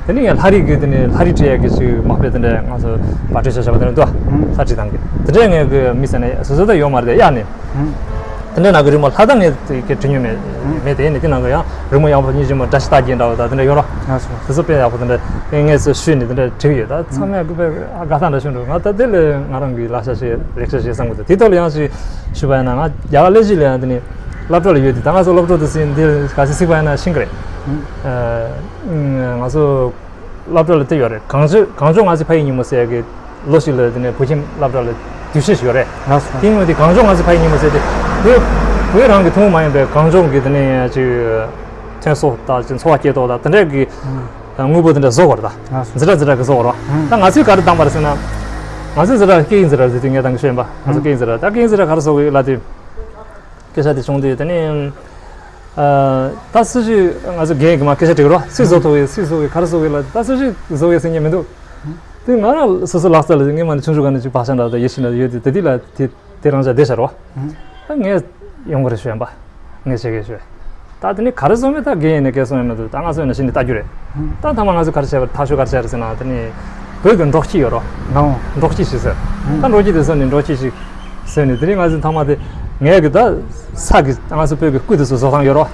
དེ་ནས་ངས་ལྷ་རིས་ཀྱི་དེ་ནས་ལྷ་རིས་བྲིས་ཡག་གི་ཅིག་མ་དཔེ་དེ་འདྲ་ང་ཚོ་པར་སྐྲུན་བྱ་བྱ་བ་དེ་འདྲ་འདུག་ལྷ་བྲིས་སྟངས་ཀྱི་དེ་འདྲ་ངས་གི་མི་ཟེར་ན་སོ་སོ་ད་ཡོད་མ་རེད་དེ་གཡར་ནས། དེ་འདྲ་ནང་གི་རི་མོ་ལྷ་དང་ངས་དེ་གའི་བྲིས་མྱོང་མེད། མེད་དེ་ནས་དེ་ནང་གི་ཡང་རི་མོ་ཡག་པོ་སྙིང་རྗེ་མོ་འདྲ་ཞིག་ལྟ་རྒྱུ་འདྲ་བ་དང་དེ་འདྲ་ཡོད་རོ། ལགས་སོ། དེ་ཚོ་དཔེ་ཡག་པོ་དེ་འདྲ་དེ་ངས་ཚོ་བཤུས་ནས་དེ་འདྲ་བྲིས་ཡོད། ད་ཚང་མས་གུས་པས་ཨ་དགའ་ས་འདྲ་བྱུང་འདུག་ང་ད་དེ་ལས་ང་རང་གི་ལག་ཆ་ཞིག་ལེགས་ཆ་ཞིག་བསམ་གི་འདུག་དེ་ཐོག་ལ་ཡང་ཞིག་ཞུས་པ་ཡིན་ན་ང་རྒྱ་གར་ལས་གཞི་ལ་ཡང་དེ་ནས་སློབ་གྲྭ་ལ་ཡོད་དེ། ད་ང་ཚོ་སློབ་གྲྭ་དེ་ཚོ་འདི་ག་ཚོད་གཟིགས་པ་ཡིན་ན་ཤེས་ཀྱི་རེད། ཨ་ང་ཚོ་སློབ་གྲྭ་ལ་དེ་ཡོད་རེད། གངས་ལྗོངས་གངས་ལྗོངས་ང་ཚོའི་ཕ་ཡུལ་ཉིན་མོ་ཟེར་ཡ་གི་ལོ་གཅིག་ལ་དེ་ནས་བོད་ཁྱིམ་སློབ་གྲྭ་ལ་དུས་ཆེན་ཞིག་ཡོད་རེད། ལགས་སོ། དེ་ཡིན་དུས་གངས་ལྗོངས་ང་ཚོའི་ཕ་ཡུལ་ཉིན་མོ་ཟེར་དེ་བོད་བོད་རང་གི་ཐུན་མོང་མ་ཡིན་པའི་གངས་ལྗོངས་ཀྱི་དེ་ནས་ཅིག་ཐོན་ས་དང་ཅིག་འཚོ་བ་སྐྱེལ་ཐོག་དང་དེ་འདྲས་ཀྱི་དངོས་པོ་དེ་འདྲ་བཟོ་དགོས་རེད། ད་ལགས་སོ། འཛིན་གྲྭ་འཛིན་གྲྭ་གི་བཟོ་དགོས་རེད། ད་ང་ཚོས་ག་རེ་བཏང་པ་རེད་ཟེར་ན། ང་ཚོའི་འཛིན་གྲྭ་སྐད་ཡིག་འཛིན་གྲྭ་རེད་ཟེར་དུས་ངས་ད་གིན་ཤོད་ཡིན་པ། ང་ཚོ་སྐད་ཡིག་འཛིན་གྲྭ་ད་སྐད་ཡིག་འཛིན་གྲྭ་ག་རེ་བཟོ་དགོས་ལབ་དུས། སྐད་ཆ་དེ་བྱུང་དུས་དེ་ནས་ ཨ། ད་སུ་ཞིག་ང་ཚོ་རྒན་གྱིས་མར་སྐད་ཆ་དྲིས་རོགས། སུས་བཟོ་ཐུབ་ཡོད། སུས་བཟོ་ཡོད། ག་རེ་བཟོ་ཡོད་ལབ། ད་སུ་ཞིག་བཟོ་ཡོད་ཟེར་མཁན་མི་འདུག་དེ་ང་རང་སོ་སོ་ལག་རྩལ་ལ་ངས་མ་ནི་ཆུང་ཆུང་ག་ནས་ཅིག་བག་ཆགས་འདྲ་དང་ཡིད་ཆེས་འདྲ་ཡོད་དེ། དེ་དུས་ལ་དེ་དེ་རང་ཅག་བསྡད་བཞག་རོགས། ད་ངས་ཡོང་གི་རེད་ཞུ་ཡིན་པ། ངས་བྱེད་ཀྱི་ཞུ། ད་དེ་ནི་ག་རེ་བཟོ་མེད། ད་རྒན་ཡིན་ནས་སྐལ་བཟང་ཡིན་མི་འདུག་ད་ང་ཚོ་ཡིན་ན་གཞི་ནས་ལྟ་རྒྱུ་རེད། ད་ཐ་མ་ང་ཚོས་ག་རེ་བྱས་པ་རེད། ཐག་གཅོད་ག་རེ་བྱས་རེད་ཟེར་ན། དེ་ནི་བོད་ཀྱི་འབྲོག་ཁྱི་ཡོད་རོགས། ཨོ། འབྲོག་ཁྱི་ཞིག་བཟོས། ད་འབྲོག་ཁྱི་དེ་བཟོས་ནས་འབྲོག་ཁྱི་ཞིག་བཟོས་ནས། དེ་ནི་ང་ཚོས་ཐ་མ་དེ་ངས་གི་ད་ས་གི་ང་ཚོ་བོད་ཀྱི་སྐུ་དེ་ཚོ་བཟོ་སྟངས་ཡོད་རོགས།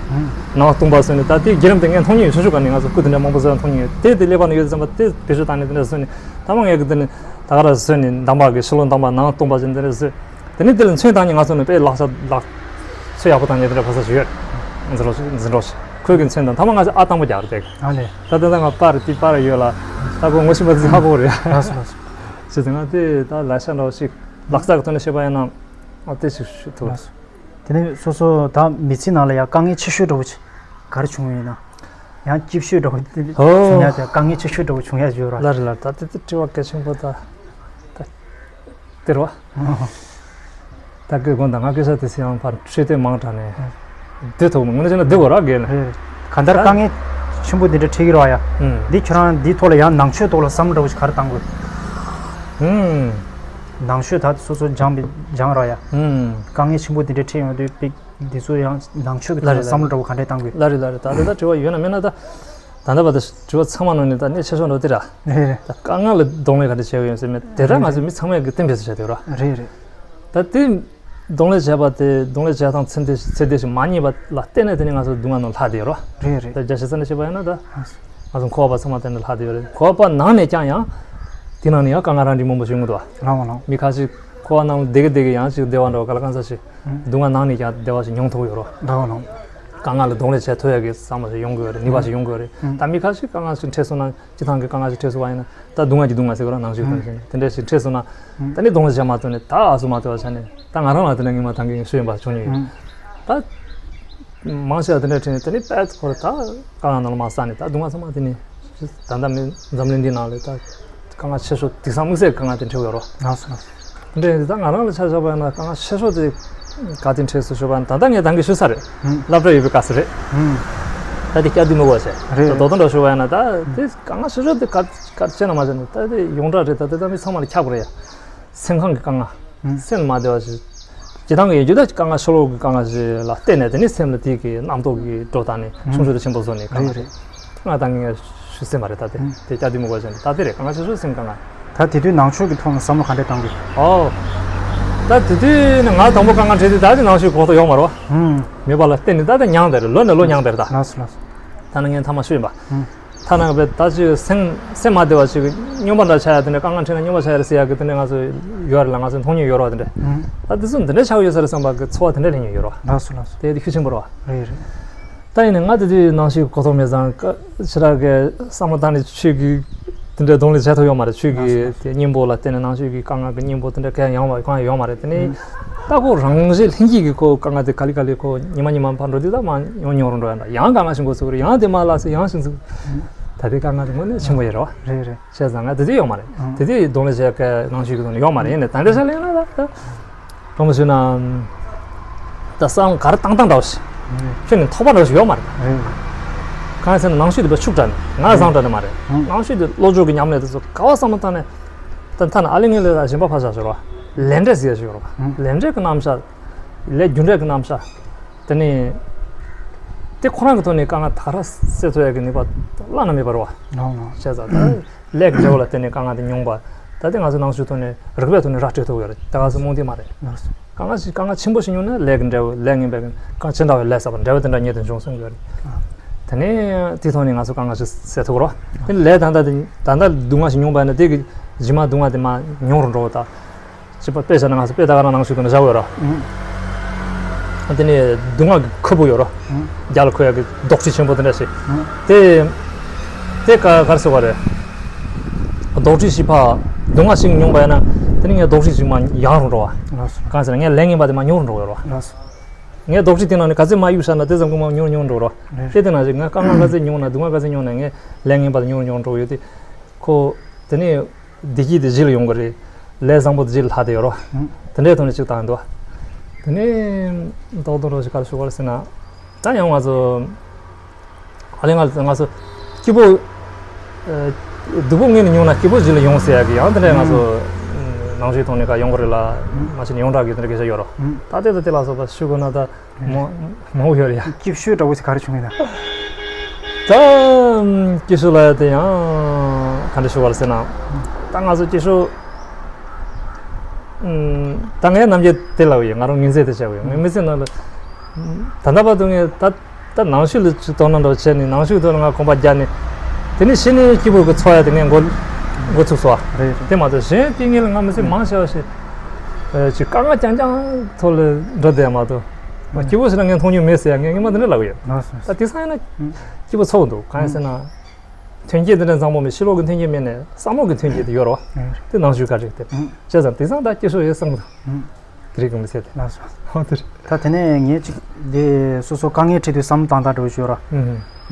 ནང་སྟོང་པ་བཟོས་ནས། ད་དེ་བརྒྱུད་རིམ་དེ་ངས་མཐོང་མྱོང་ཡོད། ཆུང་ཆུང་ག་ནས་ང་ཚོ་སྐུ་དེ་འདྲ་མང་པོ་བཟོས་མཐོང་མྱོང་ཡོད། དེ་དེ་ཀླད་པ་ནང་ཡོད་ཙམ་པ་དེ་བེད་སྤྱོད་བཏང་ནས་དེ་འདྲ་བཟོས་ནས། ད་མ་ངས་གི་དེ་ནི་ད་ག་རང་བཟོས་ནས་འདམ་བག་གི་ཕྱི་ལོགས་འདམ་བག་ནང་སྟོང་པ་ཞིག་འདི་འདྲ་བཟོས། དེ་ནས་དེ་ལ་ཚོན་བཏང་ནས་ང་ཚོ་ནི་དཔེ་ལག་ཆ་ལག་ཚོད་ཡག་པོ་བཏང་ནས་དེ་འདྲ་ཕ་ས་ཞིག་ཡོད། འཛིན་གྲོགས་ཤིག་འཛིན་གྲོགས་ཤིག་ཁོས་གི་ཚོན་དང་། ཐ་མ་ང་ཚོ་ཨ་དང་པོ་རྒྱག་རེད་དེ། ཨ་ལས། ད་དེ་ད་ང་པར་དེ་པར་ཡོད་ལ། ད་ཁོ་ངོ་ཤེས་པ་ཚོས་ཧ་གོ་རེད། ལགས་སོ་ལགས་སོ། བྱས་ཙང་ང་དེ་ད་ལག་ཆ་འདྲ་བོ་ཞིག་ལག་རྩལ་གི་ཐོག་ནས་བཤད་པ་ཡིན་ན། ཨ་དེ་ཞིག་ཞུ་ཐུབ། ལགས་སོ། དེ་ནས་སོ་སོ་ད་མི་ཚེ་ནང་ལ་ཡང་དཀའ་ངལ་ཆེ་ཤོས་འདྲ་བོ་ཅིག་ག་རེ་བྱུང་ཡོད་ན། ཡང་སྐྱིད་ཤོས་འདྲ་བོ་དེ་ཨོ། བྱུང་ཡ་དེ། དཀའ་ངལ་ཆེ་ཤོས་འདྲ་བོ་བྱུང་ཡ་ཡོད་ར། ལགས་རེད་ལགས། ད་དེ་དེ་དྲི་བ་གལ་ཆེན་པོ་ད་ད་དེ་རེད་བ། ད་སྐད་དགོངས་དག་ང་སྐད་ཆ་དེ་སེ་ཡང་ཕར་འཕྲོས་དོན་མང་དྲགས་ནས་བསྡུ་ཐུབ་མི། དངོས་གནས་བྱས་ན་བསྡུ་དགོས་ར་རྒན་ལགས། རེད་རེད། གང་ལྟར་ད་དཀའ་ངལ་ཆེན་པོ་འདི་འདྲ་འཕྲད་ཀྱི་རེད་བ་ཡ། ཨུམ། འདི་ཁྱོད་རང་འདིའི་ཐོག་ལ་ཡང་ནང་ཆོས་ཐོག་ལ་བསམ་བློ་འདྲ་བོ་ཞིག་ག་རེ་བཏང་དགོས། ཨུམ། ནང་ཆོས་ད་སོ་སོ་སྦྱངས་པའི་སྦྱངས་ར་ཡ། ཨུམ། དཀའ་ངལ་ཆེན་པོ་འདི་འདྲ་འཕྲད་ཡོང་དུས་པིག་འདི་ཚོ་ཡང་ནང་ཆོས་ཀྱི་ཐོག་ལ་བསམ་བློ་འདྲ་བོ་ག་འདྲས་བཏང་དགོས། ལགས་རེད་ལགས་རེད། ད་དེ་ད་དྲི་བ་ཡོད་ན་མེད་ན། ད་ད་ལྟ་བར་དུ་དྲི་བ་ཚང་མ་ནང་ནས་ད་གནད་ཆེ་ཤོས་འདྲ་བོ་དེ་ར། རེད་རེད། ད་དཀའ་ངལ་ལ་གདོང་ལེན་ག་འདྲ་བྱས་ཡོད་ཟེར་མེད་དེ་ད་ང་ཚོ་མི་ཚང་མས་གི་གཏན་འབེབས་སུ་བྱས་ཡོད་ར། རེད་རེད། ད་དེ་གདོང་ལེན་བྱས་པ་དེ། གདོང་ལེན་བྱས་སྟངས་ཚད་ལྡན་ཚད་ལྡན་ཞིག་མ་རྙེད་པ་ལ་བརྟེན་ནས་དེ་ནས་ང་ཚོ་སྡུག་བསྔལ་ནང་ལྷག་བསྡད་ཡོད་ར། རེད་རེད། ད་རྒྱ་ཆེ་ས་ནས་བཤད་པ་ཡིན་ན་ད། ང་ཚོ་འཁོར་བ་པ་ཚང་མ་དེ་འདྲ་ལྷག་བསྡད་ཡོད་རེད། འཁོར་བ་པ་ནང་ནས་ཀྱང་ཡང་དེ་ནང་ནས་ཡང་དཀའ་ངལ་རང་འགྲིག་མང་པོ་ཞིག་ཡོང་གི་འདུག་བ། ལགས་ལགས། མི་ཁ་ཤས་འཁོར་བ་ནང་ལ་བསྡད་ཀྱི་བསྡད་ཀྱི་ཡང་ཅིག་བདེ་བ་འདྲ་བ། ག་ལ་གང་ཟག་ཞིག་སྡུག་བསྔལ་ནང་ནས་ཀྱང་བདེ་བ་ཞིག་མྱོང་ཐུབ་ཡོད་རོ། ལགས་ལགས། དཀའ་ངལ་ལ་གདོང་ལེན་བྱེད་ཐུབ་ཡག་གི་བསམ་བློ་ཞིག་ཡོང་གི་ཡོད་རེད། ནུས་པ་ཞིག་ཡོང་གི་ཡོད་རེད། ད་མི་ཁ་ཤས་དཀའ་ངལ་ཞིག་འཕྲད་སོང་ན། སྤྱི་བཏང་གི་དཀའ་ངལ་ཞིག་འཕྲད་སོང་བ་ཡིན་ན། ད་སྡུག་བསྔལ་གྱི་སྡུག་བསྔལ་ཟེར་གི་ར། ནང་ཆོས་དང་ཞིང་དེ་འདྲ་ཞིག་འཕྲད་སོང་ན། ད་ནི་གདོང་ལེན་བྱེད་མ་ཐུབ་ནས་ད་ཨ་སུ་མ་ཐུབ་པ་ཆ་ནས། ད་ང་རང་ལ་དེ་འདྲ་ངས་མ་ཐང་གི་ཤོད་ཡིན་པ་བྱུང་མྱོང་ཡོད། ད་མང་ཆེ་བ་དེ་འདྲ་འཕྲད་ནས་དེ་ནི་པད་ཁོ་ར་ད་དཀའ་ངལ་ནང་ལ་མ་ཟག་ནས། ད་སྡུག་བསྔལ་ཚང་མ་དེ་ནི་ད་ལྟ་མི་འཛམ་གླིང་འདི་ནང་ལ་ད་དཀའ་ངལ་ཆེ་ཤོས་དེང་སང་དམིགས་བསལ་དཀའ་ངལ་དེ་འཕྲད་ཡོད་རོ། ལགས་སོ་ལགས་སོ། འདྲ་ཡིན། ད་ང་རང་ལ་ཆ་བཞག་པ་ཡིན་ན་དཀའ་ངལ་ཆེ་ཤོས་དེ་ག་དེ་འཕྲད་སོང་ཞུས་པ་ན། ད་ལྟ་ངས་ད་གིན་ཞུས་ཚར་རེད། ཧུམ། སློབ་གྲྭ་ཡོད་པའི་སྐབས་སུ་རེད། ཧུམ། ད་དེ་བསྐྱར་ཟློས་མི་དགོས་བྱས། རེད། ད་རྡོག་ཐོ་འདྲ་ཞུ་བ་ཡིན་ན། ད་དེ་དཀའ་ངལ་ཆེ་ཤོས་དེ་ག་ག་རེ་བྱས་ན་མ་བྱས་ན། ད་དེ་ཡོངས་གྲགས་རེད། ད་དེ་ད་མི་ཚང་མ་ལ་ཁྱབ་པ་རེད་ཡ། སེམས་ཁམས་ཀྱི་དཀའ་ངལ། ཧུམ། སེམས་མ་བདེ་བ་ཞིག་སྤྱི་བཏང་གི་ཡོད་རྒྱུ་ད་དཀའ་ངལ་ཕྱི་ལོགས་ཀྱི་དཀའ་ངལ་ཞིག་ལ་བརྟེན་ནས། དེ་ནི་སེམས་ལ་དེ་གི་རྣམ་རྟོག་གི་འགྲོ་སྟངས་ནི་ཆུང་ཆུང་དང་ཆེན་པོ་བཟོ་ནས་དཀའ་ངལ་རེད། རེད། ང་ད་ངས་ཞུ་སེམས་པ་རེད། ད་དེ་དེ་བསྐྱར་ཟློས་མི་དགོས་བྱས་ནས། ད་དེ་རེད། དཀའ་ངལ་ཆེ་ཤོས་སེམས་དཀའ་ངལ། ད་དེ་དུས་ནང་ཆོས་ཀྱི་ཐོག་ནས་བསམ་བློ་ག་འདྲས་བཏང་དགོས། ཨོ། ད་དེ་དུས་ནི་ང་དང་པོ་དཀའ་ངལ་འཕྲད་དུས་ད་དེ་ནང་ཆོས་གོ་རྟོགས་ཡོད་མ་རེད་བ། ཧུམ། མེད་པ་ལ་བརྟེན་ནས་ད་དེ་མྱངས་བསྡད་རེད། ལོ་ནས་ལོ་མྱངས་བསྡད་རེད་ད། ལགས་སོ་ལགས་སོ། ད་ནི་ངས་མཐའ་མ་ཞུས་ཡིན་པ། ཧུམ། ཐ་ན་བས་ད་ཅིག་སེམས་སེམས་མ་བདེ་བ་ཞིག་སྨྱོན་པ་འདྲ་ཆགས་ཡ། དེ་འདྲ་དཀའ་ངལ་འཕྲད་ན་སྨྱོན་པ་ཆགས་ཡ་རེད་ཟེར་ཡ་གི་དེ་འདྲ་ང་ཚོ་ཡོད་རེད་ལ། ང་ཚོ་མཐོང་མྱོང་ཡོད་རེད་བ། དེ་འདྲ། ཧུམ། ད་དེ་ཚོ་འདི་འདྲ་ཆགས་ཡོད་ས་རེད་བསམ་པ་གི་ཚོར་བ་དེ་འདྲ་སླེབས་མྱོང་ཡོད་རེད་བ། ལགས་སོ་ལགས་སོ། དེ་དེ་ཤུགས་ཆེན་པོ་རེད་བ། རེད་རེད། ད་ཡིན་ནའི་ང་དེ་དུས་ནང་ཆོས་གོ་རྟོགས་མེད་ཙང་། ཁྱེད་རང་གི་བསམ་བློ་བཏང་ནས་ཆོས་ཀྱི་དེ་འདྲ་གདོང་ལེན་བྱེད་ཐུབ་ཡོད་མ་རེད། ཆོས་ཀྱི་ལགས་སོ། དེ་གཉེན་པོ་ལ་བརྟེན་ནས་ནང་ཆོས་ཀྱི་དཀའ་ངལ་གྱི་གཉེན་པོ་དེ་འདྲ་གང་ཡང་ཡོང་བ་གང་ཡང་ཡོད་མ་རེད། དེ་ནས་ཧུམ། ད་ཁོ་རང་བཞིན་ལྷན་སྐྱེས་ཀྱི་ཁོ་དཀའ་ངལ་དེ་ག་ལེ་ག་ལེ་ཁོ་ཉི་མ་ཉི་མ་ཕར་འགྲོ་དུས་ད་མར་ཉུང་ཉུང་རུ་འགྲོ་ཡ་འདྲ། ཡང་དཀའ་ངལ་ཞིག་འགོ་ཚུགས་རེད། ཡང་དེ་མར་ལ་སོ་ཡང་ཞིག་འཚུགས། ཧུམ། ད་དེ་དཀའ་ངལ་དེ་དངོས་གནས་ཆེན་པོ་ཡོད་རེད་བ། རེད་རེད། བྱས་ཙང་ང་དེ་དུས་ཡོད་མ་རེད། ཧུམ། དེ་དུས་གདོང་ལེན་བྱེད་མཁན་ནང་ཆོས་ཀྱི་གདོང་ལེན་ཡོད་མ་རེད། ཡིན་ནའི་ད་འདྲ་ཆ་ལེན་ན་ད་ད། དྲང་པོ་ཞུས་ན། ད་བསམ་ག་རེ་བཏང་སྟངས་འདྲ་བོ་ཞིག་ཁྱོན་ནས་ཐོགས་པ་འདྲ་བོ་ཞིག་ཡོད་མ་རེད། རེད། གང་ཡིན་ཟེར་ན་ནང་ཆོས་དེ་དཔེ་ཕྱུག་དྲགས་ནས་ང་བཟང་དྲགས་ནས་མ་རེད། ནང་ཆོས་དེ་བློ་སྦྱོང་གི་ཉམས་ལེན་དེ་ཚོ་ག་བ་བསམ་བློ་བཏང་ནས། ད་ཐ་ན་ཨ་ལེ་ངས་ལས་ལ་གཞན་པ་ཕར་བཞག་ཞོར་བ། ལས་འབྲས་ཟེར་ཞོར་བ། ལས་འབྲས་ཀྱི་རྣམ་གཞག་ལས་རྒྱུ་འབྲས་ཀྱི་རྣམ་གཞག་དེ་ནི། དེ་ཁོ་རང་གི་ཐོག་ནས་དཀའ་ངལ་ད་ག་རང་སེལ་ཐུབ་ཡག་གི་ནུས་པ་བླ་ན་མེད་པ་རེད་བ། བྱས་ཙང་ད། ལས་ཀྱི་འབྲས་བུ་ལ་བརྟེན་ནས་དཀའ་ངལ་དེ་མྱོང་བ། ད་དེ་ང་ཚོ་ནང་ཆོས་ཐོག་ནས་རིགས་པའི་ཐོག་ནས་ར་སྤྲོད་ཐུབ་ཡོད་རེད། ད་ག་ཚོད་རྨོངས་དད་མ་རེད། ལགས་སོ། དཀའ་ངལ་ཞིག་དཀའ་ངལ་ཆེན་པོ་ཞིག་མྱོང་ན་ལས་ཀྱི་འབྲས་བུ། ལས་ངན་པའི་དཀའ་ཅི་འདྲ་བའི་ལས་བསགས་པ་འབྲས་བུ་དེ་འདྲ་ཉིད་དུ་འབྱུང་གསུངས་ཡོད་རེད། དེ་ནས་དེའི་ཐོག་ནས་ང་ཚོ་དཀའ་ངལ་ཞིག་སེལ་ཐུབ་ཀྱི་རེད། དེ་ལས་ད་ལྟ་དེ་ད་ལྟ་སྡུག་བསྔལ་ཞིག་མྱོང་བ་ཡིན་ན་དེ་གི་རྗེས་མ་སྡུག་བསྔལ་དེ་མར་ཉུང་རུ་འགྲོ་བ་དང་། ཅིག་པ་དཔེ་བཞག་ན་ང་ཚོ་དཔེ་ད་ག་རང་ནང་ཆོས་ཐོག་ནས་བཞག་ཡོད་ར། དེ་ནས་སྡུག་བསྔལ་གྱི་ཁུར་པོ་ཡོད་ར། རྒྱ་ལ་འཁོར་ཡག་གི་རྡོག་ཁྲེས་ཆེན་པོ་དེ་འདྲ་ཞིག་དེ་དེ་ག་ག་རེ་ཟེར་བ་རེད། རྡོག་ཁྲེས་ཤིག་ཕར་སྡུག་བསྔལ་ཞིག་མྱོང་བ་ཡིན་ན། དེ་ནི་ངས་རྡོག་ཁྲེས་ཞིག་མར་ཡང་རུ་འགྲོ་བ། གང་ཟེར་ན་ངས་ལས་ངན་པ་དེ་མར་ཉུང་རུ་འགྲོ་ཡོད་ར། ངས་རྡོག་ཁྲེས་དེ་ནང་ནས་ག་ཚོད་མར་གཡུག་བཞག་ན་དེ་ཙམ་གྱིས་མར་ཉུང་རུ་ཉུང་རུ་འགྲོ་ར། དེ་དེ་ནང་བཞིན་ངས་དཀའ་ངལ་ག་ཚོད་མྱོང་ན། སྡུག་བསྔལ་ག་ཚོད་མྱོང་ན། ངས་ལས་ངན་པ་དེ་ཉུང་རུ་ཉུང་རུ་འགྲོ་ཡོད་དེ། ཁོ་དེ་ནས། བདེ་སྐྱིད་དེ་རྗེས་ལ་ཡོང་གི་རེད། ལས་བཟང་པོ་དེ་རྗེས་ལ་ལྷག་བསྡད་ཡོད་རོ། དེ་འདྲའི་ཐོག་ནས་ཅིག་བཏང་འདུག་དེ་ནས་རྡོག་རྡོག་རོ་ཞིག་ག་རེ་ཞུ་དགོས་རེད་ཟེར་ན། ད་ཡང་ང་ཚོ་ཨ་ལེ་ང་ང་ཚོ་སྐྱིད་པོ་ཨ་སྡུག་པོ་སྔོན་ནས་མྱོང་ན་སྐྱིད་པོ་རྗེས་ལ་ཡོང་ཟེར་ཡག་གི་ཡང་དེ་འདྲ་ང་ཚོ་ནང་ཆོས་ཐོག་ནས་ཀ་ཡོང་གི་རེད་ལ་མ་བྱས་ན་ཡོངས་གྲགས་ཀྱི་དེ་འདྲ་སྐད་ཆ་ཡོད་རོ། ད་དེ་དང་དེ་ལ་སོགས་པ་ཞུ་དགོས་ན་ད་མང་མང་པོ་ཡོད་རེད་ཡ། སྐྱིད་ཤོས་འདྲ་བོ་ཞིག་ག་རེ་བྱུང་ཡིན་ན། ད་སྐྱིད་ཤོས་ལ་ཡ་དེ་ཡང་ག་འདྲ་ཞུ་བ་རེད་ཟེར་ན། ད་ང་ཚོ་སྐྱིད་ཤོས་ད་ངའི་རྣམ་འགྱུར་དེ་ལབ་ཡོད། ང་རང་ངོས་འཛིན་དེ་བྱས་ཡོད། ངའི་མི་ཚེ་ནང་ལ་ད་ལྟ་བར་དུ་ངས་ད་ད་ནང་ཆོས་ལ་ཅིག་དོ་སྣང་འདྲ་བོ་བྱས་ནས་ནང་ཆོས་ཐོག་ལ་ང་གོམ་པ་བརྒྱབ་ནས་དེ་ནས་གཞི་ནས་སྐྱིད་པོ་གི་འཚོ་ཡ་དེ་ངས་འགོ་འགོ་ཚུགས་སོང་བ། རེད་རེད། དེ་མ་གཏོགས་གཞན་དེ་ངས་ལ་ང་མི་ཚེ་མང་ཆེ་བ་ཞིག་ཨ་ཅིག་དཀའ་ངལ་རྐྱང་རྐྱང་ཐོག་ལ་འགྲོ་བསྡད་མ་གཏོགས་སྐྱིད་པོ་ཞིག་ལ་ངས་མཐོང་མྱོང་མེད་ཟེར་ཡ་ངས་སྔོན་མ་དེ་འདྲ་ལབ་ཡོད། ལགས་སོ། ད་དེང་སང་ཡིན་ན་སྐྱིད་པོ་ཚོར་འདུག་གང་ཡིན་ཟེར་ན། ཐོན་སྐྱེད་དེ་འདྲ་བཟང་པོ་མེད། ཕྱི་ལོགས་ཀྱི་ཐོན་སྐྱེད་མེད་ནས་བསམ་བློ་གི་ཐོན་སྐྱེད་དེ་ཡོད་རེད་བ། དེ་ནང་ཆོས་ག་རེ་དེ་བྱས་ཙང་དེང་སང་ད་སྐྱིད་ཤོས་ཡོད་བསམ་གི་འདུག་དེ་རིགས་ཀྱི་མི་ཚེ་དེ། ལགས་སོ། ཧོ་དེ་རེད། ད་དེ་ནས་ངས་ཅིག་དེ་སོ་སོ་དཀའ་ངལ་འཕྲད་དུས་བསམ་བློ་བཏང་སྟངས་འདྲ་བོ་ཞིག་ཡོད་ར།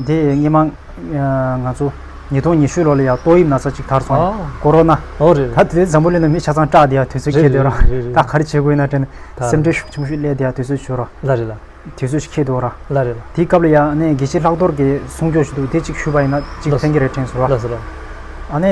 དེ་སྔོན་མ་ང་ཚོ་ཉིས་སྟོང་ཉི་ཤུ་ལོ་ལ་ཡང་ཏོག་དབྱིབས་ན་ཚ་ཅིག་དར་སོང་། ཨ། ཀོ་རོ་ན། ཨོ་རེད་རེད། ད་དེ་འཛམ་བུ་གླིང་ན་མི་ཆ་ཚང་སྐྲག་བསྡད་ཡ་དུས་ཚོད་འཁེལ་འདུག་ར། རེད་རེད་རེད། ད་ག་རེ་བྱེད་དགོས་ཡིན་ན་དྲན་ད་སེམས་ཁྲལ་ཤུགས་ཆེན་པོ་ཞིག་སླེབས་བསྡད་ཡ་དུས་ཚོད་ཞིག་ཡོད་ར། ལགས་རེད་ལགས། དུས་ཚོད་ཞིག་འཁེལ་འདུག་ར། ལགས་རེད་ལགས། དེའི་སྐབས་ལ་ཡང་ནས་དགེ་བཤེས་ལྷག་རྡོར་གྱི་གསུང་ཆོས་ཞིག་འདུག་དེ་ཅིག་ཞུས་པ་ཡིན་ན་ཅིག་ལགས། ཕན་གྱི་རེད་དྲན་སོང་ར། ལགས་སོ་ལགས། ཨ་ནི་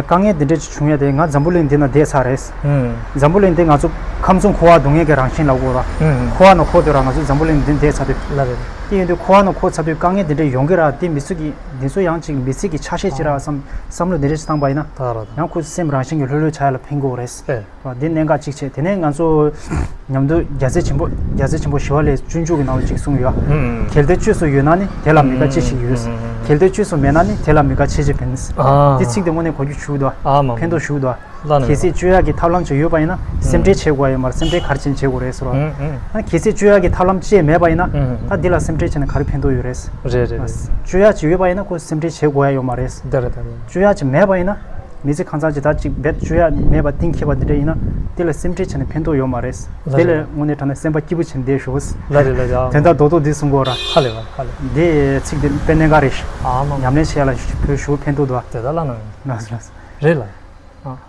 དཀའ་ངལ་འདི་འདྲ་ཅིག་བྱུང་ཡ་དེ་ང་འཛམ་བུ་གླིང་འདི་ན་བསྡད་ཚར་རེད། ཨུམ། འཛམ་བུ་གླིང་འདི་ང་ཚོ་ཁམས་གསུམ་འཁོར་བ་སྡུག་བསྔལ་གྱི་རང་བཞིན་ལབ་དགོས་ར། ཨུམ། འཁོར་བ་ན་འཁོར་སྡོད་ར་ང་ཚོ་འཛམ་བུ་གླིང་འདི་བསྡད་ཚར་དུས། ལགས་རེད། དེ་ཡིན་དུས་འཁོར་བ་ན་འཁོར་ཚར་དུས་དཀའ་ངལ་འདི་འདྲ་ཡོང་གི་ར། དེ་མི་ཚོ་གི་འདི་ཚོ་ཡང་ཅིག་མི་ཚེ་གི་ཆ་ཤས་ཅིག་ར་བསམ་བསམ་བློ་འདི་འདྲ་ཅིག་བཏང་པ་ཡིན་ན། ད་ར་ད། ཡང་ཁོ་སེམས་རང་བཞིན་གྱི་ལྷོད་ལྷོད་ཆགས་ཡ་ལ་ཕན་གྱི་རེད། ཨེ། བ་འདི་གནད་འགག་གཅིག་བྱས། དེ་ནས་ང་ཚོ་མཉམ་དུ་རྒྱལ་སྲས་ཆེན་པོ་རྒྱལ་སྲས་ཆེན་པོ་ཞི་བ་ལྷས་སྤྱོད་འཇུག་གི་ནང་ལ་གཅིག་གསུངས་ཡོད། ཨུམ། གལ་ཏེ་བཅོས་སུ་ཡོད་ན་ནི་དེ་ལ་མི་དགའ་ཅི་ཞིག་ཡོད། ཨུམ། གལ་ཏེ་བཅོས་སུ་མེད་ན་ནི་དེ་ལ་མི་དགའ་ཅི་ཞིག་ཡིན། ཨ། འདི་ཚིག་དེ་དངོས་གནས་གོ་རྒྱུ་ཞུ་འདུག་ཨ་མ། ཕན་ཐོགས་ཞུ་འདུག་ལ་ན། གལ་སྲིད་བཅོས་ཡག་གི་ཐབས་ལམ་ཅིག་ཡོད་པ་ཡིན་ན་སེམས་ཁྲལ་བྱེད་དགོས་ཡོད་མ་རེད། སེམས་ཁྲལ་ག་རེ་བྱས་ནས་བྱེད་དགོས་རེད་ཟེར་བ། ཨུམ། ཨུམ། ཨ་གལ་སྲིད་བཅོས་ཡག་གི་ཐབས་ལམ་ཅིག་མེད་པ་ཡིན་ན། ཨུམ། ད་འདི་ལ་སེམས་ཁྲལ་བྱས་ནས་ག་རེ་ཕན་ཐོགས་ཡོད་རེད། རེད་རེད་རེད། བཅོས་ཡག་ཅིག་ཡོད་པ་ཡིན་ན་ཁོ་སེམས་ཁྲལ་བྱེད་དགོས་ཡ་ཡོད་མ་རེད། དེ་རེད་དེ་རེད། བཅོས་ཡག་ཅིག་མེད་པ་ཡིན་ན། མི་ཚེ་གང་ཚང་ཅིག་ད་ཅིག་རྦད་བཅོས་ཡ་མེད་པ་གཏིང་འཁེལ་བ་འདི་འདྲ་ཡིན་ན། དེ་ལ་སེམས་ཁྲལ་བྱས་ནས་ཕན་ཐོགས་ཡོད་མ་རེད། ལ་དེ་ལ་རེད། དངོས་གནས་དྲང་གནས་སེམས་པ་སྐྱིད་པོ་བྱས་ནས་བསྡད་ཞུ། ལ་རེད་ལ་རེད། དོན་དག་རྡོག་རྡོག་འདི་གསུང་གོ་ར། ཧ་ལས་པ་ཧ་ལས། འདི་ཚིག་འདི་དཔེ་གནད་འགག་རེད། ཨ་མ། ཉམས་ལེན་བྱེད་ཡ་ལ་ཞུ་ཕན་ཐོགས་འདུག་དེ་ད་ལ་ན། ལགས་སོ་ལགས་སོ། རེད་ལ། ཨ།